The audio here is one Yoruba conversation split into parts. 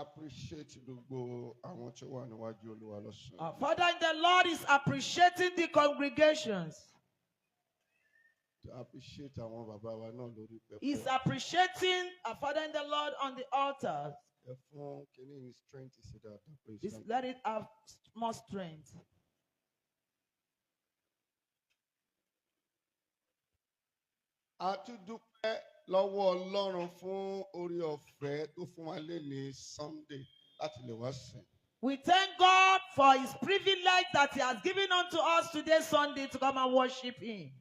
Appreciate gbogbo àwọn tó wà níwájú Olúwa lọ́sàn-án. Our Father in the Lord is appreciating the congregations. To appreciate àwọn bàbá wa náà lórí pẹpẹ. He's appreciating our Father in the Lord on the altar. Ẹ fún kínní ní strength sí dáadáa, please. Please let it have more strength. A tún dúpẹ́ lọ́wọ́ Ọlọ́run fún oore ọ̀fẹ́ tó fún wa léni Sunday láti lè wá sìn. We thank God for his privilege that he has given unto us today, Sunday, to come and worship him.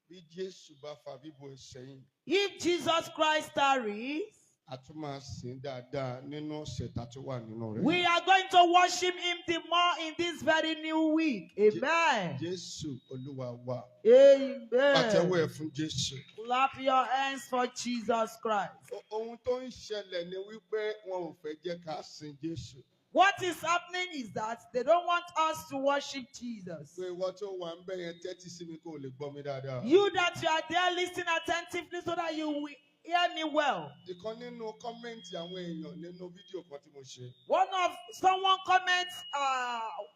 Bí Jésù bá fa bíbọ̀ ẹ̀ sẹ́yìn, If Jesus Christ tarries, a tún máa sìn dáadáa nínú ọ̀sẹ̀ tá a tún wà nínú rẹ̀. we are going to worship him the more in this very new week. Amen. Jésù Olúwa wa. Pàtẹ́wọ́ Amen. ẹ̀ fún Jésù. Clap your hands for Jesus Christ. Ohun tó ń ṣẹlẹ̀ ni wípé wọn ò fẹ́ jẹ́ ká sin Jésù. What is happening is that they don't want us to worship Jesus. Pé ìwọ tó wà ń bẹ̀ yẹn, tẹ́tí sí mi kó o lè gbọ́ mi dáadáa. You that you are there, listen attentively so that you will hear me well. Ìkan nínú comment àwọn èèyàn nínú fídíò kan tí mo ṣe. One of someone comments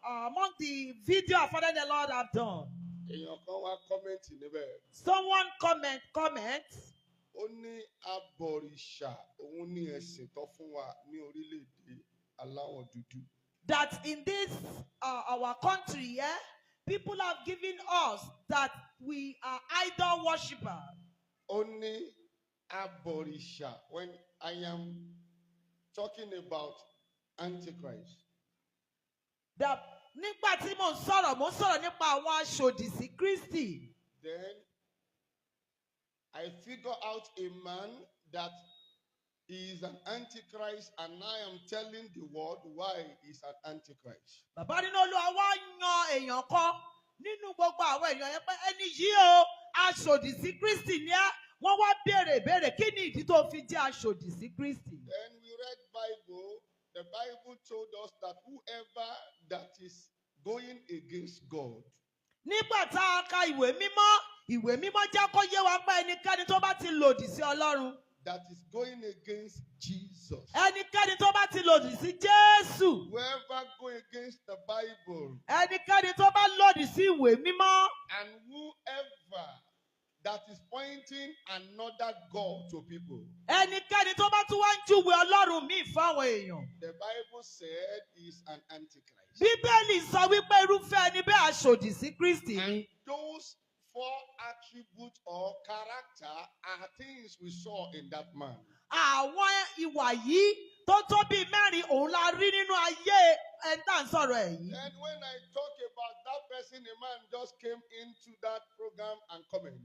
among the video our Father in the Lord have done. Èèyàn kan wá comment níbẹ̀. Someone comment. Ó ní abọ̀rìṣà òun ní ẹ̀sìn tó fún wa ní orílẹ̀-èdè aláwọ̀ dúdú. That in this our country, yeah, people have given us that we are idol worshippers. Ó ní abọ̀rìṣà, when I am talking about Antichrist. That nígbà tí mò ń sọ̀rọ̀ nípa àwọn aṣòdì sí Kristi. Then I figure out a man that is an Antichrist, and I am telling the world why he's an Antichrist. Bàbá nínú Olúwa wá yan èèyàn kan nínú gbogbo àwọn èèyàn yẹn pé ẹni yìí o, aṣòdì sí Kristi ni ẹ́. Wọ́n wá béèrè ìbéèrè, kí ni ìdí tó fi jẹ́ aṣòdì sí Kristi? Then we read Bible. The Bible told us that whoever that is going against God, Nígbà tá a ka ìwé mímọ́, ìwé mímọ́ jẹ́ kó yé wa pé ẹnikẹ́ni tó bá ti lòdì sí Ọlọ́run, that is going against Jesus, ẹnikẹ́ni tó bá ti lòdì sí Jésù, whoever go against the Bible, ẹnikẹ́ni tó bá lòdì sí ìwé mímọ́, and whoever that is pointing another God to people, ẹnikẹ́ni tó bá tún wá ń júwe Ọlọ́run míì fáwọn èèyàn, the Bible said is an Antichrist. Bíbélì sọ wípé irúfẹ́ ẹni bẹ́ẹ̀ aṣòdì sí Kristi ni. And those four attributes or character are things we saw in that man. Àwọn ìwà yìí tó tó bíi mẹ́rin òun la rí nínú ayé ẹni tá à ń sọ̀rọ̀ ẹ̀ yìí. And when I talk about that person, a man just came into that program and comment.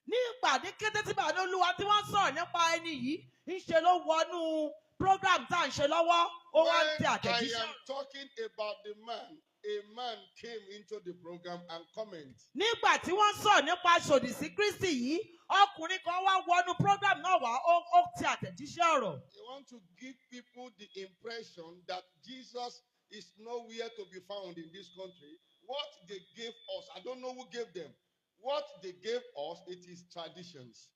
Ní ìpàdé kété tí bàbá Olúwa tí wọ́n sọ̀rọ̀ nípa ẹni yìí, ńṣe ló wọnú program tá à ń ṣe lọ́wọ́, ó wá ń When tẹ I àtẹ̀jíṣẹ́. am talking about the man, a man came into the program and comment. Nígbà tí wọ́n sọ̀rọ̀ nípa aṣòdì sí Kristi yìí, ọkùnrin kan wá wọnú program náà wá, ó tẹ àtẹ̀jíṣẹ́ ọ̀rọ̀. They want to give people the impression that Jesus is nowhere to be found in this country. What they gave us, I don't know who gave them. What they gave us, it is traditions.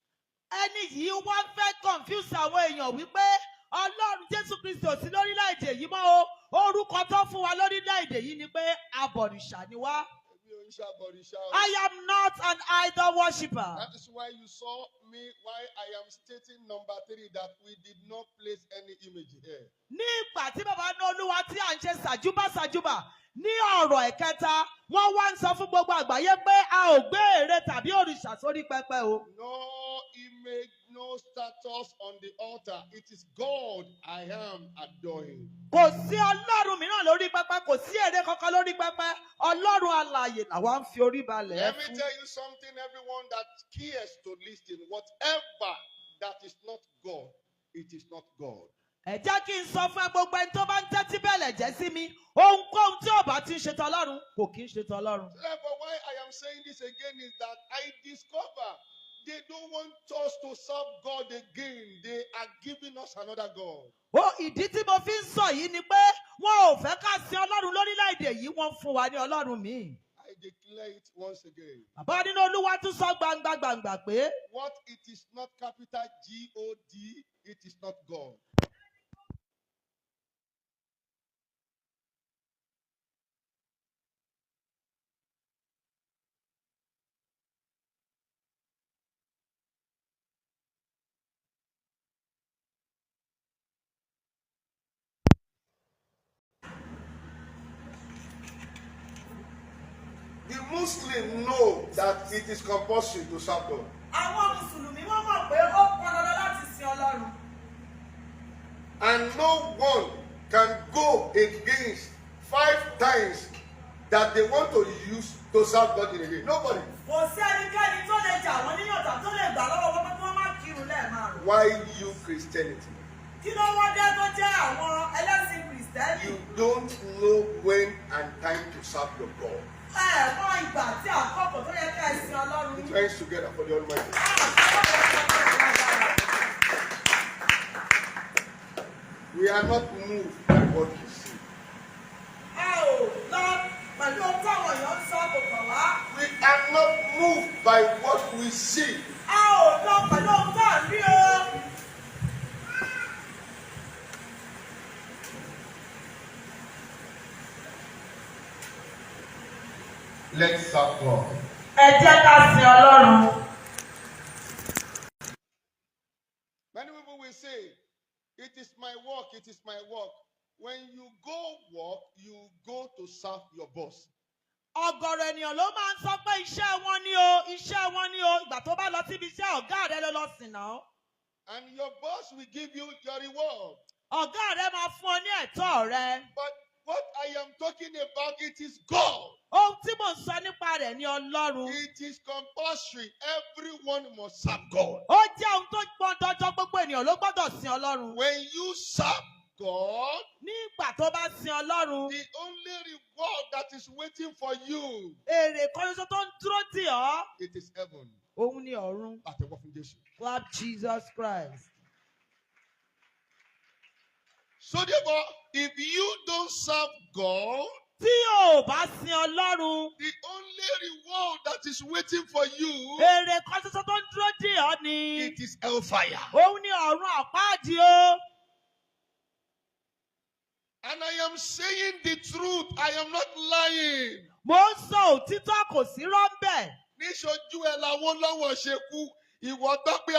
Ẹni yìí wá fẹ́ confuse àwọn èèyàn wípé Ọlọ́run Jésù Kristi ò sí lórílẹ̀‐èdè yìí mọ́ o. Orúkọ tó fún wa lórílẹ̀‐èdè yìí ni pé abọ̀rìṣà ni wá. Èmi ò ń ṣàbọ̀rìṣà o. I am not an idol worshipper. That is why you saw me, why I am stating number three, that we did not place any image here. Ní ìgbà tí bàbá ní Olúwa tí à ń ṣe sàjúbà sàjúbà ní ọ̀rọ̀ ẹ̀kẹta, wọ́n wá ń sọ fún gbogbo àgbáyé pé a ò gbé ère tàbí òrìṣà sórí pẹpẹ o. No image, no status on the altar. It is God I am adoring. Kò sí ọlọ́run mìíràn lórí pẹpẹ, kò sí ère kankan lórí pẹpẹ. Ọlọ́run alààyè làwa ń fi orí balẹ̀ Let me fún. tell you something, everyone that cares to listen. Whatever that is not God, it is not God. Ẹ jẹ́ kí n sọ fún ẹ, gbogbo ẹni tó bá ń tẹ́tí bẹ̀lẹ̀ jẹ́ sí mi, ohunkóhun tí ò bá ti ń ṣe tọlọ́run kò kí ń ṣe tọlọ́run. Therefore, why I am saying this again is that I discover they don't want us to serve God again. They are giving us another God. Ó ìdí tí mo fi ń sọ yìí ni pé wọn ò fẹ́ ká sin Ọlọ́run lórílẹ̀‐èdè yìí, wọ́n ń fún wa ní ọlọ́run míì. I declare it once again. Bàbá nínú Olúwa tún sọ gbangba gbangba pé What it is not capital G O D, it is not God. Muslims know that it is compulsory to serve God. Àwọn Mùsùlùmí, wọ́n mọ̀ pé ó pọn dandan láti sin Ọlọ́run. And no one can go against five times that they want to use to serve God in a day. Nobody. Kò sí ẹnikẹ́ni tó lè jà wọ́n níyàn tàbí tó lè gbà lọ́wọ́ wọn pé kí wọ́n má kírun lẹ́ẹ̀márùn. Why you Christianity? Kí ló wá dé tó jẹ́ àwọn ẹlẹ́sìn Kìrìsìtẹ́nì? You don't know when and time to serve your God. Ẹ mọ ìgbà tí àkókò tó yẹ ká ẹ sin Ọlọ́run. Put your hands together for the Almighty. We are not moved by what we see. A ò lọ pẹ̀lú ohun táwọn èèyàn ń sọ, kò kàn wá. We are not moved by what we see. A ò lọ pẹ̀lú ohun tá à ń rí o. Let's serve God. Ẹ jẹ́ ká sin Ọlọ́run. Many people will say, "It is my work, it is my work." When you go work, you go to serve your boss. Ọ̀gọ̀rọ̀ ènìyàn ló máa ń sọ pé iṣẹ́ wọn ni o, iṣẹ́ wọn ni o. Ìgbà tó bá lọ síbi iṣẹ́, ọ̀gá rẹ ló lọ sìn náà. And your boss will give you your reward. Ọ̀gá rẹ máa fún ọ ní ẹ̀tọ́ rẹ. But what I am talking about, it is God. Ohun tí mò ń sọ nípa rẹ̀ ni Ọlọ́run. It is compulsory. Everyone must serve God. Ó jẹ́ ohun tó pọn dandan, gbogbo ènìyàn ló gbọ́dọ̀ sin Ọlọ́run. When you serve God, Nígbà tó bá sin Ọlọ́run, the only reward that is waiting for you, èrè kan ṣoṣo tó ń dúró dì ọ́, it is heaven. òun ni ọ̀run. Pàtẹ́wọ́ fún Jésù. Clap Jesus Christ. So therefore, if you don't serve God, Tí o ò bá sin Ọlọ́run, the only reward that is waiting for you, èrè kan ṣoṣo tó ń dúró dì ọ́ ni it is hellfire. òun ni ọ̀run àpáàdì o. And I am saying the truth. I am not lying. Mo ń sọ òtítọ́, kò sí rọ́ńbẹ̀. Níṣojú ẹ làwólọ́wọ̀ ṣe kú. Ìwọ gbọ́ pé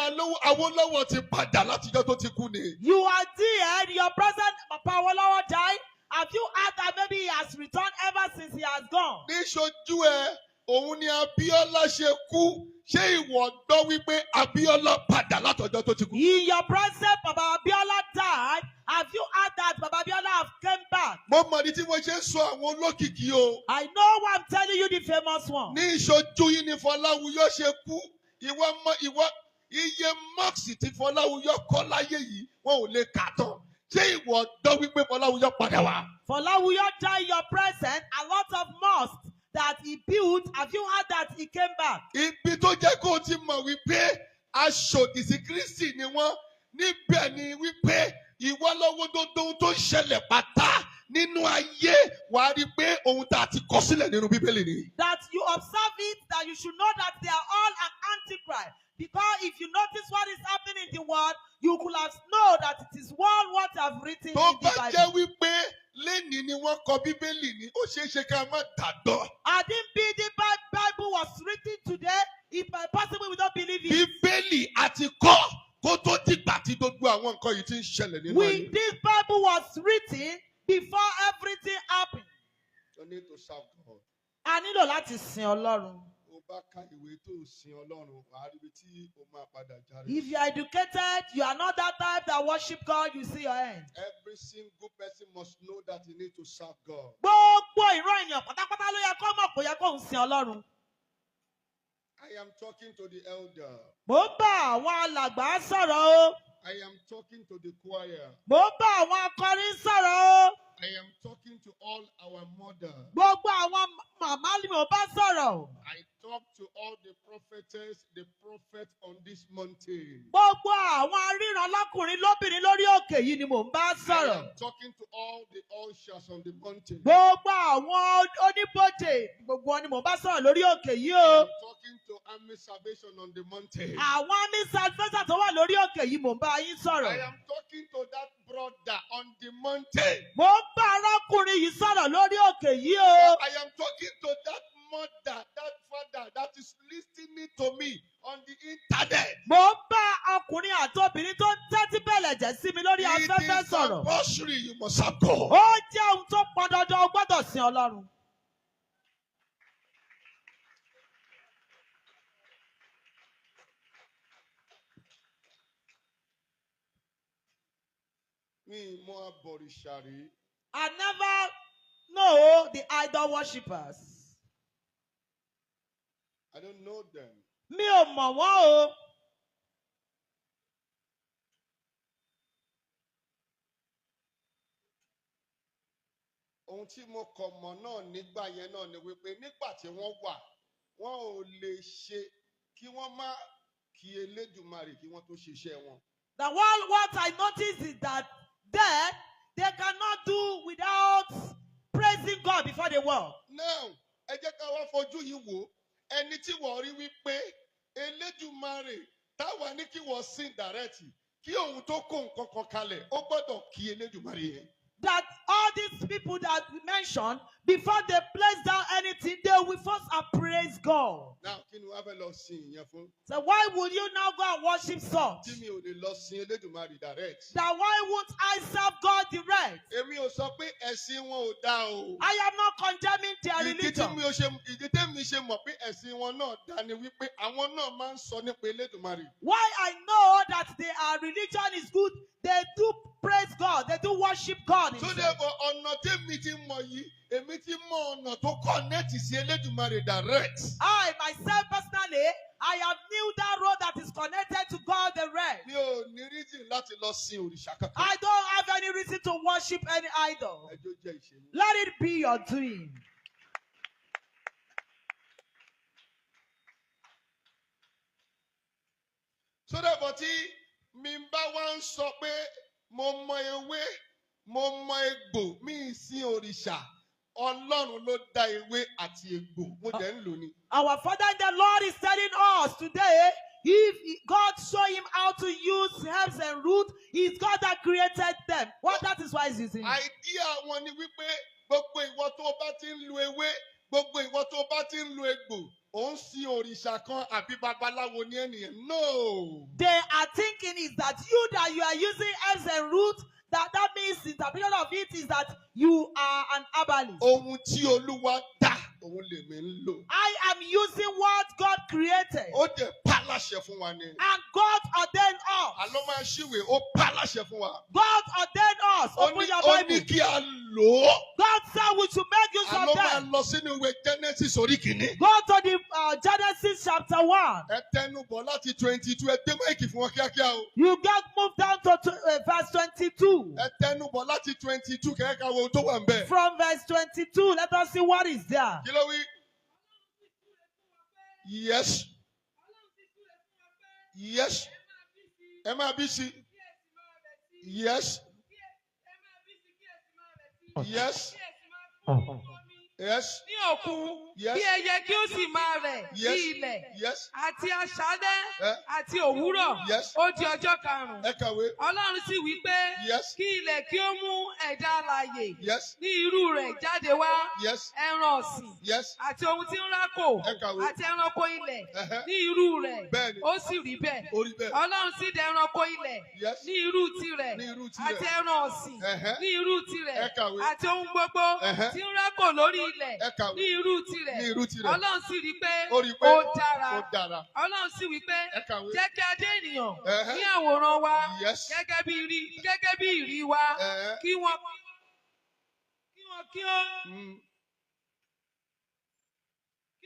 Awólọ́wọ̀ ti padà látijọ́ tó ti kú ni. You are there, your present Papa Awolowo died. Have you heard that maybe he has returned ever since he has gone? Níṣojú ẹ, òun ni Abíọ́lá ṣe kú. Ṣé ìwọ gbọ́ wípé Abíọ́lá padà látọjọ́ tó ti kú? In your present, Baba Abiola died. Have you heard that Baba Abiola have came back? Mo mọ̀ ní tí mo ṣe ń sọ àwọn olókìkí o. I know why I'm telling you the famous one. Ní ìṣojú yìí ni Fọláwuyọ ṣe kú. Ìwọ mọ ìwọ iye mosque tí Fọláwuyọ kọ́ láyé yìí, wọn ò lè kà tán. Ṣé ìwọ gbọ́ wípé Fọláwuyọ padà wá? Fọláwuyọ died in your present. A lot of mosques that he built. Have you heard that he came back? Ibi tó jẹ́ kó o ti mọ̀ wípé aṣòdì sí Kristi ni wọ́n níbẹ̀ ni wípé ìwọ lọ́wọ́ gbogbo ohun tó ń ṣẹlẹ̀ pátá nínú ayé, wàá rí i pé ohun tá a ti kọ sílẹ̀ nínú Bíbélì ni. That you observe it, that you should know that they are all an antichrist. Because if you notice what is happening in the world, you could have known that it is all what I've written Tó in the bá jẹ́ Bible. wípé lénìí ni wọ́n kọ Bíbélì ni, ó ṣeé ṣe ká má dàgbọ́. I didn't be the Bible was written today. If possible, we don't believe it. Bíbélì àti kọ́ kó tó dìgbà tí gbogbo àwọn nǹkan yìí ti ń ṣẹlẹ̀ nínú We ayé. This Bible was written before everything happened. You need to serve God. A nílò láti sin Ọlọ́run. Ó bá ka ìwé tó sin Ọlọ́run, wàá rí ibi tí o máa padà jáde. If you are educated, you are not that type that worship God, you see your end. Every single person must know that he need to serve God. Gbogbo ìran ènìyàn pátápátá ló yẹ kó mọ̀ kó yẹ kó ń sin Ọlọ́run. I am talking to the elder. Mò ń bá àwọn alàgbà sọ̀rọ̀ o. I am talking to the choir. Mò ń bá àwọn akọrin sọ̀rọ̀ o. I am talking to all our mothers. Gbogbo àwọn màmá ni mò ń bá sọ̀rọ̀. I talk to all the prophetess, the prophet on this mountain. Gbogbo àwọn aríran lọ́kùnrin lóbìnrin lórí òkè yìí ni mò ń bá I sọ̀rọ̀. am talking to all the ushers on the mountain. Gbogbo àwọn oníbòjè, gbogbo wọn ni mò ń bá sọ̀rọ̀ lórí òkè yìí I o. am talking to Army Salvation on the mountain. Àwọn army salvation tó wà lórí òkè yìí, mò ń bá yín sọ̀rọ̀. I am talking to that brother on the mountain. Mò ń bá arákùnrin yìí sọ̀rọ̀ lórí òkè yìí o. I am talking to that mother, that father that is listening to me on the internet. Mò ń bá ọkùnrin àti obìnrin tó ń tẹ́tí bẹ̀lẹ̀ jẹ́ sí mi lórí It afẹ́fẹ́ is sọ̀rọ̀. compulsory, you must have God. Ó jẹ́ ohun tó pọn dandan, o gbọ́dọ̀ sin Ọlọ́run. Mi ì mọ abọ̀rìṣà rí. I never know the idol worshippers. I don't know them. Mi ò mọ̀ wọ́n o. Ohun tí mo kàn mọ̀ náà nígbà yẹn náà ni wípé nígbà tí wọ́n wà, wọ́n ò lè ṣe kí wọ́n má kí Elédùmarè kí wọ́n tó ṣiṣẹ́ wọn. The one what I noticed is that then they cannot do without praising God before they work. Now, ẹ jẹ́ ká wá fojú yìí wò ó. Ẹni tí wọ́n rí wípé Elédùmarè táwa ní kí wọ́n sìn direct, kí òun tó kó nǹkan kan kalẹ̀, ó gbọ́dọ̀ kí Elédùmarè yẹn. That all these people that we mentioned, before they place down anything, they will first appraise God. Now, kí ni wọ́n fẹ́ lọ sin ìyẹn fún? So why would you now go and worship such? Tí mi ò lè lọ sin Elédùmarè direct. That why won't I serve God direct? Èmi ò sọ pé ẹ̀sìn wọn ò dáa o. I am not condemning their Ìdí tí religion. mi ò ṣe ìdí tèmi ṣe mọ̀ pé ẹ̀sìn wọn náà dáa ni wípé àwọn náà máa ń sọ nípa Elédùmarè. Why I know that their religion is good, they do praise God, they do worship God. So Himself. therefore, ọ̀nà tèmi ti mọ̀ yìí, èmi ti mọ ọ̀nà tó connect sí Elédùmarè direct. I myself personally, I have knew that road that is connected to God direct. Mi ò ní reason láti lọ sin òrìṣà kankan. I don't have any reason to worship any idol. Ẹ jọ̀ọ́ jẹ́ ìṣe mi. Let it be your doing. So therefore, tí mi bá wá ń sọ pé mo mọ ewé, mo mọ egbò, mi ì sin òrìṣà, Ọlọ́run ló dá ewé àti egbò, mo dẹ̀ ń lò ní. Our Father in the Lord is telling us today, if God show him how to use herbs and roots, it's God that created them. Well, that is why he's using it. Idea wọn ni wípé gbogbo ìwọ tó bá ti ń lo ewé, gbogbo ìwọ tó bá ti ń lo egbò, ò ń sin òrìṣà kan àbí babaláwo ní ènìyàn. No! They are thinking is that you that you are using herbs and roots, that means the interpretation of it is that you are an herbalist. Ohun tí Olúwa dá, òun lèmi ń lò. I am using what God created. Ó dẹ̀ pa láṣẹ fún wa ni. And God ordained us. Àlọ́ máa ṣíwèé, ó pa láṣẹ fún wa. God ordained us. Ó Open ní your ó ní Bible. kí a lò ó. God said we should make use Àlọ́ of máa them. lọ sínú ìwé Genesis orí kìíní. Go to the Genesis chapter 1. Ẹ tẹnu bọ̀ láti 22, ẹ dé máìkì fún wọn kíákíá o. You get moved down to verse 22. Ẹ tẹnu bọ̀ láti 22 kẹ́kẹ́ wo ohun tó wà ń bẹ̀. From verse 22, let us see what is there. Kí ló wí? Yes. Yes. Ẹ máa bí sí. Yes. Yes. Yes. Ní òkun, Yes. kí ẹyẹ kí ó sì máa rẹ̀ Yes. sí ilẹ̀, Yes. àti aṣálẹ́ Eh? àti òwúrọ̀, Yes. ó di ọjọ́ karùn-ún. Ẹ kàwé. Ọlọ́run sì wí pé, Yes. kí ilẹ̀ kí ó mú ẹ̀dá alààyè Yes. ní irú rẹ̀ jáde wá, Yes. ẹran ọ̀sìn Yes. àti ohun tí ń rákò Ẹ kàwé. àti ẹranko ilẹ̀ Ẹhẹ́. ní irú rẹ̀, Bẹ́ẹ̀ni. ó sì rí bẹ́ẹ̀. Orí bẹ́ẹ̀. Ọlọ́run sì dá ẹranko ilẹ̀ Yes. ní irú tirẹ̀ Ní irú tirẹ̀. àti ẹran ọ̀sìn Ẹhẹ́. ní irú tirẹ̀ Ẹ kàwé. àti ohun gbogbo Ẹhẹ́. tí ń rákò lórí ilẹ̀ Ẹ kàwé. ní irú tirẹ̀. Ní irú tirẹ̀. Ọlọ́run sì rí pé Ó rí pé ó dára. Ó dára. Ọlọ́run sì wí pé, Ẹ kàwé. jẹ́ kí a dé ènìyàn Ẹhẹ́. ní àwòrán wa Yes. gẹ́gẹ́ bí ìrí wa, Ẹhẹ́. kí wọn kí ó kí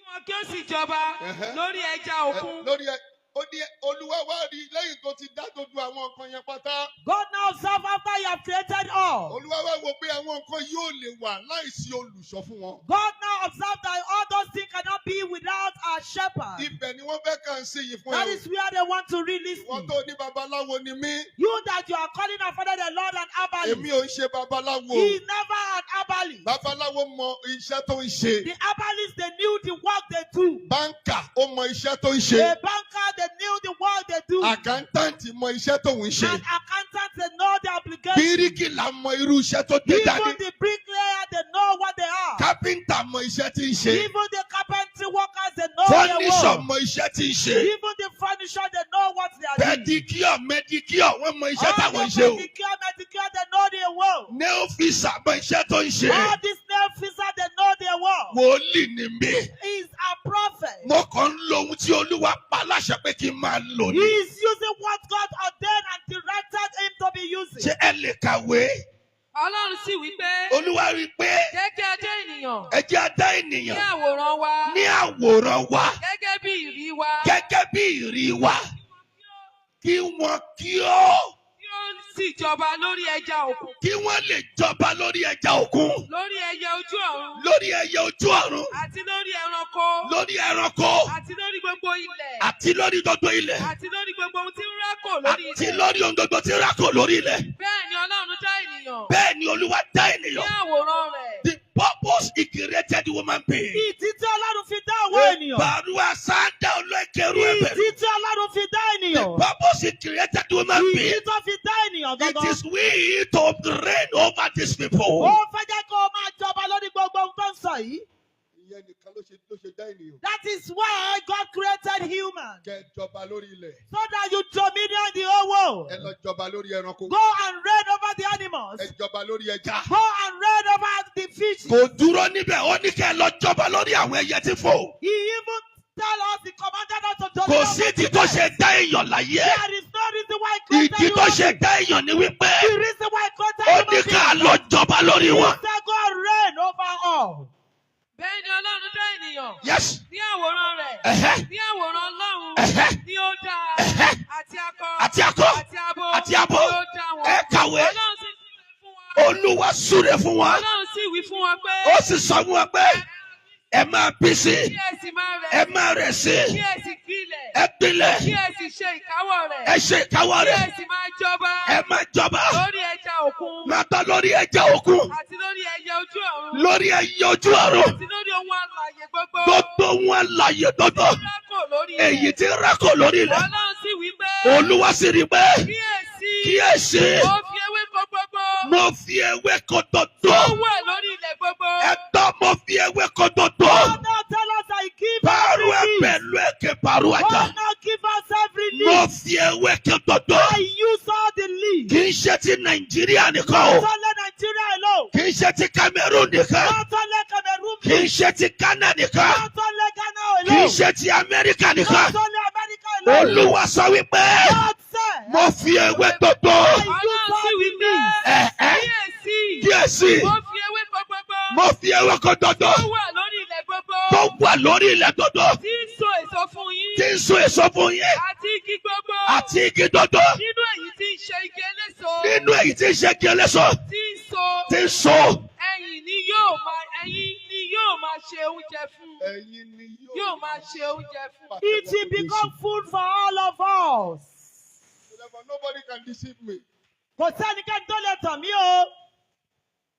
wọn kí ó sì jọba Ẹhẹ́. lórí ẹja òkun Lórí ẹ, ó ní Olúwa wá rí lẹ́yìn tó ti dá gbogbo àwọn nǹkan yẹn pátá. God now observe after you have created all. Olúwa wá wo pé àwọn nǹkan yóò lè wà láìsí olùṣọ́ fún wọn. God now observe that all those things cannot be without a shepherd. Ibẹ̀ ni wọ́n fẹ́ kàn sí yìí fún That ẹ is where they want to release o. Wọ́n me. tó ní babaláwo ni mí. You that you are calling our Father the Lord an herbalist. Èmi ò ń ṣe babaláwo. He is never an herbalist. Babaláwo mọ iṣẹ́ tó ń ṣe. The herbalists, they knew the work they do. Banker ó mọ iṣẹ́ tó ń ṣe. The banker, they knew the work they do. Accountant mọ iṣẹ́ tó ń ṣe. And accountants, they know the obligation. Bíríkìlà mọ irú iṣẹ́ tó gbé dání. Even the bricklayer, they know what they are. Kápẹ́ńtà mọ iṣẹ́ tí ń ṣe. Even the carpentry workers, they know their Fọ́nísọ̀ work. mọ iṣẹ́ tí ń ṣe. Even the furniture, they know what they are doing. Pedicure, medicure, wọ́n mọ iṣẹ́ All táwọn ń the ṣe o. pedicure, medicure, they know their work. Nail fixer mọ iṣẹ́ tó ń ṣe. All these nail fixers, they know their work. Wòlíì ni mí. He is a prophet. Mo kàn ń lo ohun tí Olúwa pa láṣẹ pé kí n máa lò He ní. is using what God ordained and directed wanted him to be using. Ṣé ẹ lè kàwé? Ọlọ́run sì wí pé, Olúwa rí i pé jẹ́ kí a dá ènìyàn ẹ jẹ́ a dá ní ènìyàn àwòrán wa, ní àwòrán wa, gẹ́gẹ́ bí ìrí wa, gẹ́gẹ́ bí ìrí wa, kí wọ́n kí ó kí ó sì jọba lórí ẹja òkun, kí wọ́n lè jọba lórí ẹja òkun, lórí ẹyẹ ojú ọ̀run, lórí ẹyẹ ojú ọ̀run, àti lórí ẹranko, lórí ẹranko, àti lórí gbogbo ilẹ̀, àti lórí gbogbo ilẹ̀, àti lórí gbogbo ohun tí ń rákò lórí àti ilẹ̀. lórí ohun gbogbo tí ń rákò lórí ilẹ̀. Bẹ́ẹ̀ ni Ọlọ́run dá ènìyàn Bẹ́ẹ̀ ni Olúwa dá ní ènìyàn. àwòrán rẹ̀. The purpose he created human being. Ìdí tí Ọlọ́run fi dá àwọn ènìyàn. Barua sanda olókeru ẹbẹ̀rù. Ìdí tí Ọlọ́run fi dá The ènìyàn. purpose he created human Ìdí being. tó fi dá ènìyàn It gangan. is we to reign over these people. Ó fẹ́ jẹ́ kó o máa jọba lórí gbogbo ohun tó ń sọ yìí. Ìyẹn nìkan ló ṣe dá ènìyàn. That is why God created human. Kẹ́ ẹ jọba lórí ilẹ̀. So that you dominion the whole world. Ẹ lọ jọba lórí ẹranko. Go and reign over the animals. Ẹ jọba lórí ẹja. Go and reign over the fish. Kò dúró níbẹ̀, ó ní kẹ́ ẹ lọ jọba lórí àwọn ẹyẹ tí fò. He even tell us, he commanded us to Kò dominion sí over ìdí the tó birds. ṣe dá èèyàn láyé. There is no reason why he created Ìdí tó human ṣe dá èèyàn ni wípé The reason why he created ó human ní ká beings. lọ jọba lórí wọn. He said, go and reign over all. Bẹ́ẹ̀ ni Ọlọ́run dá ènìyàn ní àwòrán rẹ̀, ní àwòrán Ọlọ́run ní ó dá a, àti akọ Àti akọ, àti abo àti abo. ní ó dá wọn. Ẹ kàwé. Ọlọ́run sì súre fún wọn. Olúwa súre fún wọn. Ọlọ́run sì wí fún wọn pé, Ó sì sọ fún wọn pé ẹ máa bí sí, kí ẹ sì máa rẹ̀ ẹ máa rẹ̀ sí, kí ẹ sì gbilẹ̀, ẹ gbilẹ̀, kí ẹ sì ṣe ìkáwọ́ rẹ̀, ẹ ṣe ìkáwọ́ kí rẹ̀, ẹ sì máa jọba ẹ máa jọba, lórí ẹja òkun, máa tọ́ lórí ẹja òkun, àti lórí ẹyẹ ojú ọ̀run, lórí ẹyẹ ojú ọ̀run, àti lórí ohun alààyè gbogbo gbogbo wọn láàyè gbogbo, tí ń rákò lórí èyí ilẹ̀. tí ń rákò lórí ilẹ̀. Ọlọ́run sì wí pé, Olúwa sì rí pé kíyèsí, kíyèsí, mo fi ewéko gbogbo mo fi ewéko tó gbogbo, wà lórí ilẹ̀ gbogbo ẹgbọ́n, mo fi ewéko gbogbo, God now tell us that he give pàrọ̀ every leaf. ẹ̀pẹ̀lú èké pàrọ̀ ẹ̀dá, God now give us every mo leaf. fi ewéko gbogbo. I use all the leaves. Kì í ṣe ti Nàìjíríà nìkan o, Not only Nigeria alone. kì í ṣe ti Cameroon nìkan, Not only Cameroon. kì í ṣe ti Ghana nìkan, Not only Ghana kì í alone. ṣe ti Amẹ́ríkà nìkan. Not only America alone. Olúwa sọ wípé God said, mo fi ewé gbogbo. I use Ọlọ́run sì all wí the pé, leaves. ẹ ẹ kíyèsí, Kíyèsí, mo fi ewéko gbogbo mo fi ewéko gbogbo tó wà lórí ilẹ̀ gbogbo tó wà lórí ilẹ̀ gbogbo tí ń so èso fún yín, tí ń so èso fún yín, àti igi gbogbo àti igi gbogbo nínú èyí tí ń ṣe igi eléso nínú èyí tí ń ṣe igi eléso tí ń so, tí ń so, ẹ̀yin ni yóò máa ṣe oúnjẹ fún, Ẹ̀yin ni yóò máa ṣe oúnjẹ fún. It will become food for all of us. Therefore, nobody can deceive me. Kò sẹ́nikẹ́ni tó lè tàn mí o.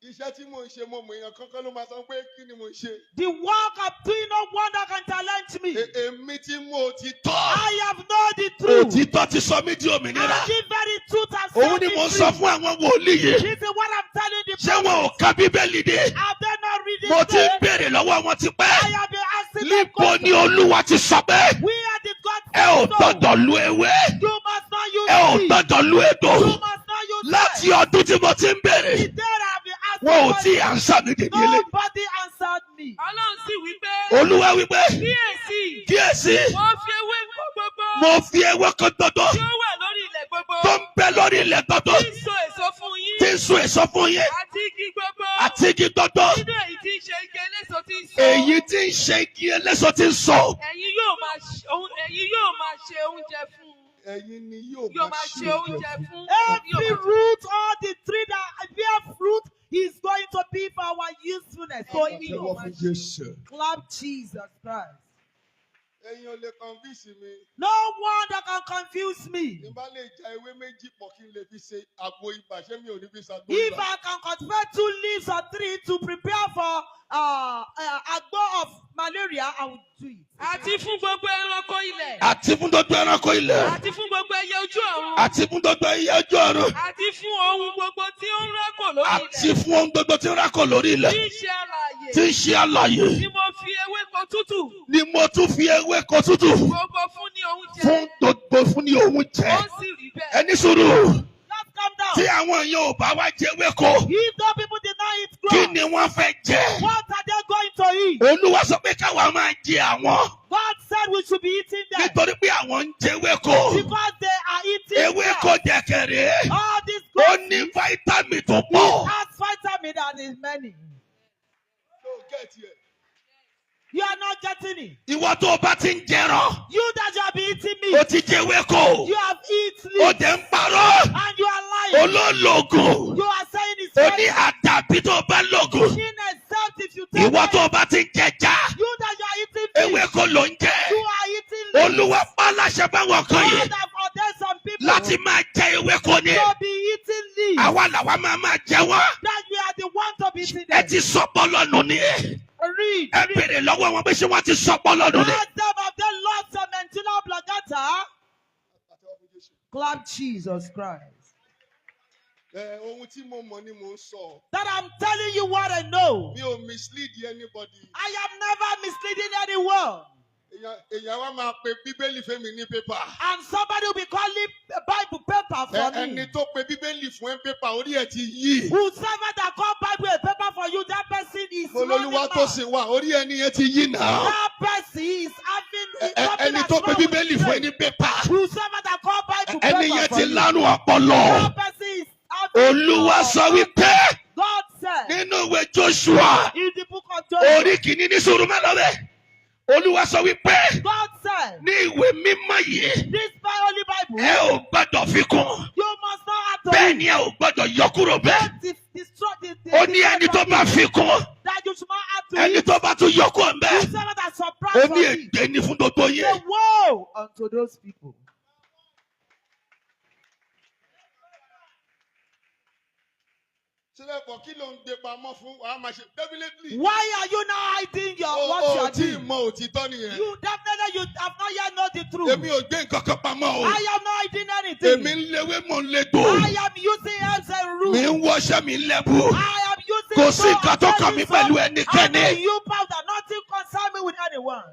Iṣẹ́ tí mò ń ṣe, mo mọ̀, èèyàn kankan ló máa sọ pé kí ni mò ń ṣe. The work I'm doing, no one that can challenge me. Èmi tí mo ti tọ́. I have known the truth. Òtítọ́ ti sọ mí di òmìnira. And the very truth has Òun set ni me mò ń sọ free. fún àwọn wòlíì yìí. This is what I'm telling the Ṣé wọn ò ka Bíbélì dé? Have they not read Mo it? ti ń béèrè lọ́wọ́ wọn ti pẹ́. I have been asking them Níbo ni questions. Olúwa ti sọ pé Where did God ẹ ò say so? gbọ́dọ̀ lu ewé, You must not use ẹ ò leaves. gbọ́dọ̀ lu egbò? You must not use Láti leaves. ọdún tí mo ti ń béèrè, The day I have been asking wọn ò tí ì questions, answer mi dèdè ilé. nobody answered me. Ọlọ́run sì wí pé, Olúwa wípé kíyèsí, kíyèsí, mo fi ewéko gbogbo mo fi ewéko gbogbo tí ó wà lórí ilẹ̀ gbogbo tó ń bẹ lórí ilẹ̀ gbogbo tí ń so èso fún yín, tí ń so èso fún yín, àti igi gbogbo àti igi gbogbo nínú èyí tí ń ṣe igi eléso tí ń so, èyí tí ń ṣe igi eléso tí ń so, ẹ̀yin yóò máa ṣe oúnjẹ fún, Ẹ̀yin ni yóò yóò máa ṣe oúnjẹ fún. Every root, all the tree that bear fruit is going to be for our usefulness. So Ẹ̀yin it Jẹ́wọ́ fún Jésù. clap Jesus Christ. Ẹ̀yin ò lè convince mi. No one that can confuse me. Tí n bá lè ja ewé méjì pọ̀ kí n lè fi ṣe àgbo ibà, ṣé mi ò ní fi ṣàgbo If ibà? I can cultivate two leaves or three to prepare for agbo of malaria, I will do it. Àti fún gbogbo ẹranko ilẹ̀, Àti fún gbogbo ẹranko ilẹ̀, àti fún gbogbo ẹyẹ ojú ọ̀run, àti fún gbogbo ẹyẹ ojú ọ̀run, àti fún ohun gbogbo tí ó ń rákò lórí àti ilẹ̀, fún ohun gbogbo tí ń rákò lórí ilẹ̀, tí ń ṣe alààyè, tí ń ṣe alààyè, ni mo fi ewéko tútù ni mo tún fi ewéko tútù gbogbo fún ní oúnjẹ. fún gbogbo fún ní oúnjẹ. Ó sì rí bẹ́ẹ̀. Ẹni sùúrù. Just calm down. Tí àwọn èèyàn ò bá wá jẹ ewéko, If the people did not eat kí grass, ni wọ́n fẹ́ jẹ? what are they going to eat. Olúwa sọ pé káwa máa jẹ àwọn. God said we should be eating them Nítorí pé àwọn ń jẹ ewéko. because they are eating Ewéko them. jẹkẹrẹ. All these Ó grasses ní vitamin tó pọ̀. has vitamin that is many. No, get here. You are not getting it. Ìwọ tó o bá ti ń jẹran, You that you have been eating o meat, ti jẹ ewéko. you have eaten O leaf, dẹ̀ ń parọ́. and you are lying. Olólogùn. You are saying it's Ó ní very àdàbí tó o bá lògùn. in except if you take Ìwọ it. tó o bá ti ń jẹja, You that you are eating fish, ewéko ló ń jẹ. you are eating leaf. Olúwa pa láṣẹ báwọn kan yìí God have ordained some people láti máa jẹ ewéko ni. to be eating leaves. Àwa làwa máa máa jẹ wọ́n. That we are the one to be eating Ẹ them. ti sọpọ́ lọ́nu ni. Read. Ẹ Read. béèrè lọ́wọ́ wọn pé ṣé wọ́n ti sọpọ́ lọ́nu ni. Ask them of the lost some mental oblongata. Pàtẹ́wọ́ fún Jésù. Clap Jesus Christ. Ẹ, ohun tí mo mọ̀ ni mò ń sọ. That I'm telling you what I know. Mi ò mislead anybody. I am never misleading anyone. Èèyàn wa máa pe Bíbélì fẹ́mi ní pépà. And somebody will be calling a Bible paper for Ẹni me. tó pe Bíbélì fún ẹ pépà orí ẹ ti yí. Whosoever that call Bible a paper for you, that person is Mo running lolúwa tó mad. sì wà orí ẹni yẹn ti yí náà. That person is having something Ẹni that's tó pe wrong with Bíbélì his fún ẹ brain. ní pépà. Whosoever that call Bible Ẹni paper yẹn for ti you, lánú ọpọlọ. that person is having Olúwa sọ wípé God said nínú ìwé Joshua in the book of Joshua, orí kìíní ní sùúrù má lọ bẹ́ẹ̀. Olúwa sọ wípé God said, ní ìwé mímọ́ yìí this my holy Bible, ẹ ò gbọ́dọ̀ fi kún. you must not add to Bẹ́ẹ̀ it. ni ẹ ò gbọ́dọ̀ yọ kúrò bẹ́ẹ̀. Don't destroy the, Ó ní ẹni tó bá fi kún, that you should not add to ẹni it. tó bá tún yọ kúrò bẹ́ẹ̀. Whosoever that surprised Ó from ní it, ègbé ni fún gbogbo yín. say woe unto those people. Sílẹ̀ pọ̀ kí ló ń gbé pamọ́ fún wa máa ṣe definitely. Why are you now hiding your O what you ò are tí ì doing? mọ òtítọ́ nìyẹn. You definitely you have not yet know the truth. Èmi ò gbé nǹkan kan pamọ́ o. I am not hiding anything. Èmi ń léwé mò ń légbò. I am using herbs and Mi roots. ń wọṣẹ́ mi ń lẹ́bù. I am using Kò sí soap nǹkan tó and kàn mí using pẹ̀lú soap ẹnikẹ́ni. and you powder. Nothing concern me with anyone.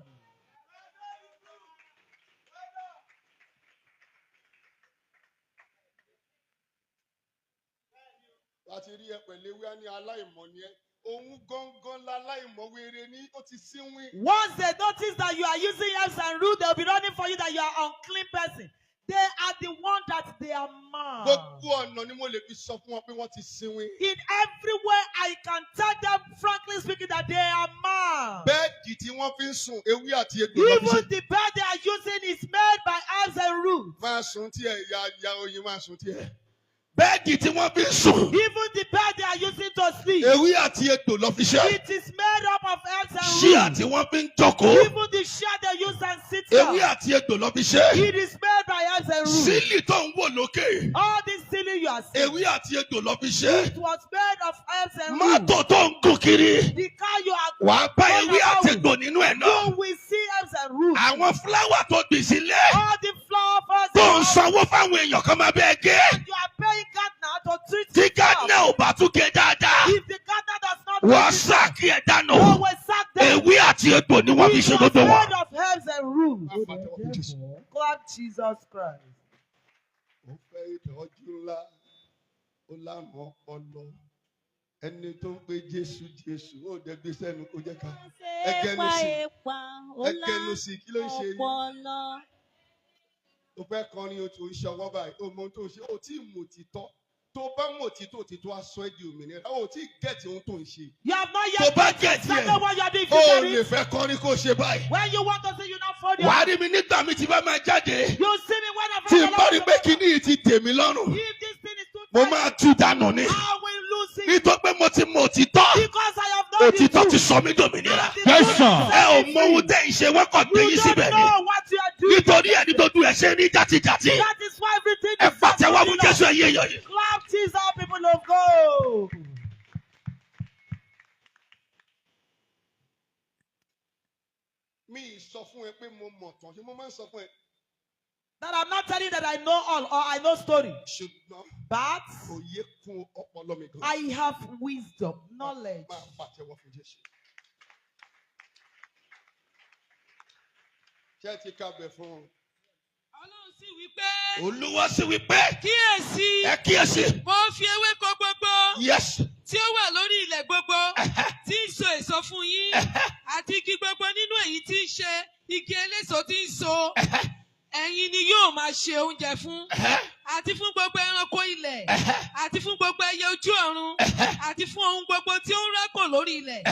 Láti rí ẹ pẹ̀lú ewé á ní aláìmọ̀ ni ẹ́. Òun gangan láláìmọ̀ wéré ní ó ti sínwín. Once they notice that you are using herbs and roots, they'll be running for you that you are unclean person. They are the one that they are mad. Gbogbo ọ̀nà ni mo lè fi sọ fún wọn pé wọ́n ti sínwín. In every way, I can tell them, frankly speaking, that they are mad. Bẹ́ẹ̀dì tí wọ́n fi ń sùn ewé àti egbò lọ́ fi ṣe. Even the bed they are using is made by herbs and roots. Máa sùn tiẹ̀ ìyá ìyá oyin máa sùn tiẹ̀. Bẹ́ẹ̀dì tí wọ́n fi ń sùn. Even the bed they are using to sleep, Ewé àti egbò lọ́ fi ṣe. it is made up of herbs and Ṣíà roots. tí wọ́n fi ń jókòó. Even the chair they use and sit Ewé on, àti egbò lọ́ fi ṣe. it is made by herbs and roots. Sílì tó ń wò lókè. All this ceiling you are seeing, Ewé àti egbò lọ́ fi ṣe. it was made of herbs and roots. Mọ́tò tó ń gùn kiri. The car you are Wàá bá going ewé àti about with, egbò nínú ẹ̀ náà. you will see herbs and roots. Àwọn fúláwà tó gbìn sílé. All the flowers Tó ń sanwó fáwọn èèyàn kan máa bẹ́ẹ̀ gé. you are paying gardener to treat Tí yourself. gádínà ò bá tún gé dáadáa. If the gardener does not Wàá treat yourself, sáàkì ẹ̀ dànù. you will sack them. Ewé àti egbò ni wọ́n fi It ṣe was gbogbo wọn. made of herbs and roots. Má pàtẹ́wọ́ fún Jésù. Clap Jesus Christ. Ó fẹ́ ìtọ́jú ńlá, ó lárùn ọpọlọ. Ẹni tó ń pe Jésù Jésù, ó dẹ̀ gbé sẹ́nu kó jẹ́ ká. Ẹgẹnu sí, ẹgẹnu sí, kí ló ń ṣe yín? Ọpọlọ. O fẹ́ kọrin o tó ń ṣọwọ́ báyìí, o mọ ohun tó ń ṣe, o tí ì mọ̀ òtítọ́. Tó bá mọ̀ òtítọ́, òtítọ́ á sọ ẹ́ di òmìnira. O tí ì gẹ̀tì ohun tó ń ṣe. You have not Tó yet bá gẹ̀tì ẹ̀, started what you are doing. If o you ò get lè it, fẹ́ kọrin kó ṣe báyìí. when you want to see, you not fold your Wàá rí mi nígbà mi tí bá máa jáde. You see me when I Tí n bá rí pé kíní yìí ti dè mí lọ́rùn, If this thing is too mo tight, máa tú dànù ni. I will lose it Nítorí pé mo ti mọ òtítọ́, because I have known the òtítọ́ ti truth. sọ mí dòmìnira. The Yes, truth sir. has Ẹ ò set mọ me ohun free. tẹ́ ń ṣe, wọ́n kàn gbé You yín don't síbẹ̀ ni. know what you are doing. Nítorí ẹni tó dùn ẹ̀ ṣe ní jàtijàti. That is why everything Ẹ is pàtẹ́wọ́ fún happening. Jésù ẹ̀yin èèyàn yìí. Clap Jesus, people of God. Mi ì sọ fún ẹ pé mo mọ̀ tán, ṣé mo máa ń sọ fún ẹ? That I'm not telling you that I know all or I know story, Ṣùgbọ́n but òye kún ọpọlọ mi gan. I have wisdom, knowledge. Máa pàtẹ́wọ́ fún Jésù. Ṣé ẹ ti kábẹ̀ fún un? Ọlọ́run sì wí pé, Olúwa sì wí pé kíyèsí, ẹ kíyèsí. mo fi ewéko gbogbo Yes. tí ó wà lórí ilẹ̀ gbogbo tí ń so èso fún yín. Àti igi gbogbo nínú èyí tí ń ṣe igi eléso tí ń so. Ẹ̀yin ni yóò máa ṣe oúnjẹ fún. Àti fún gbogbo ẹranko ilẹ̀. Àti fún gbogbo ẹyẹ ojú ọ̀run. Àti fún ohun gbogbo tí ó ń rákò lórí ilẹ̀.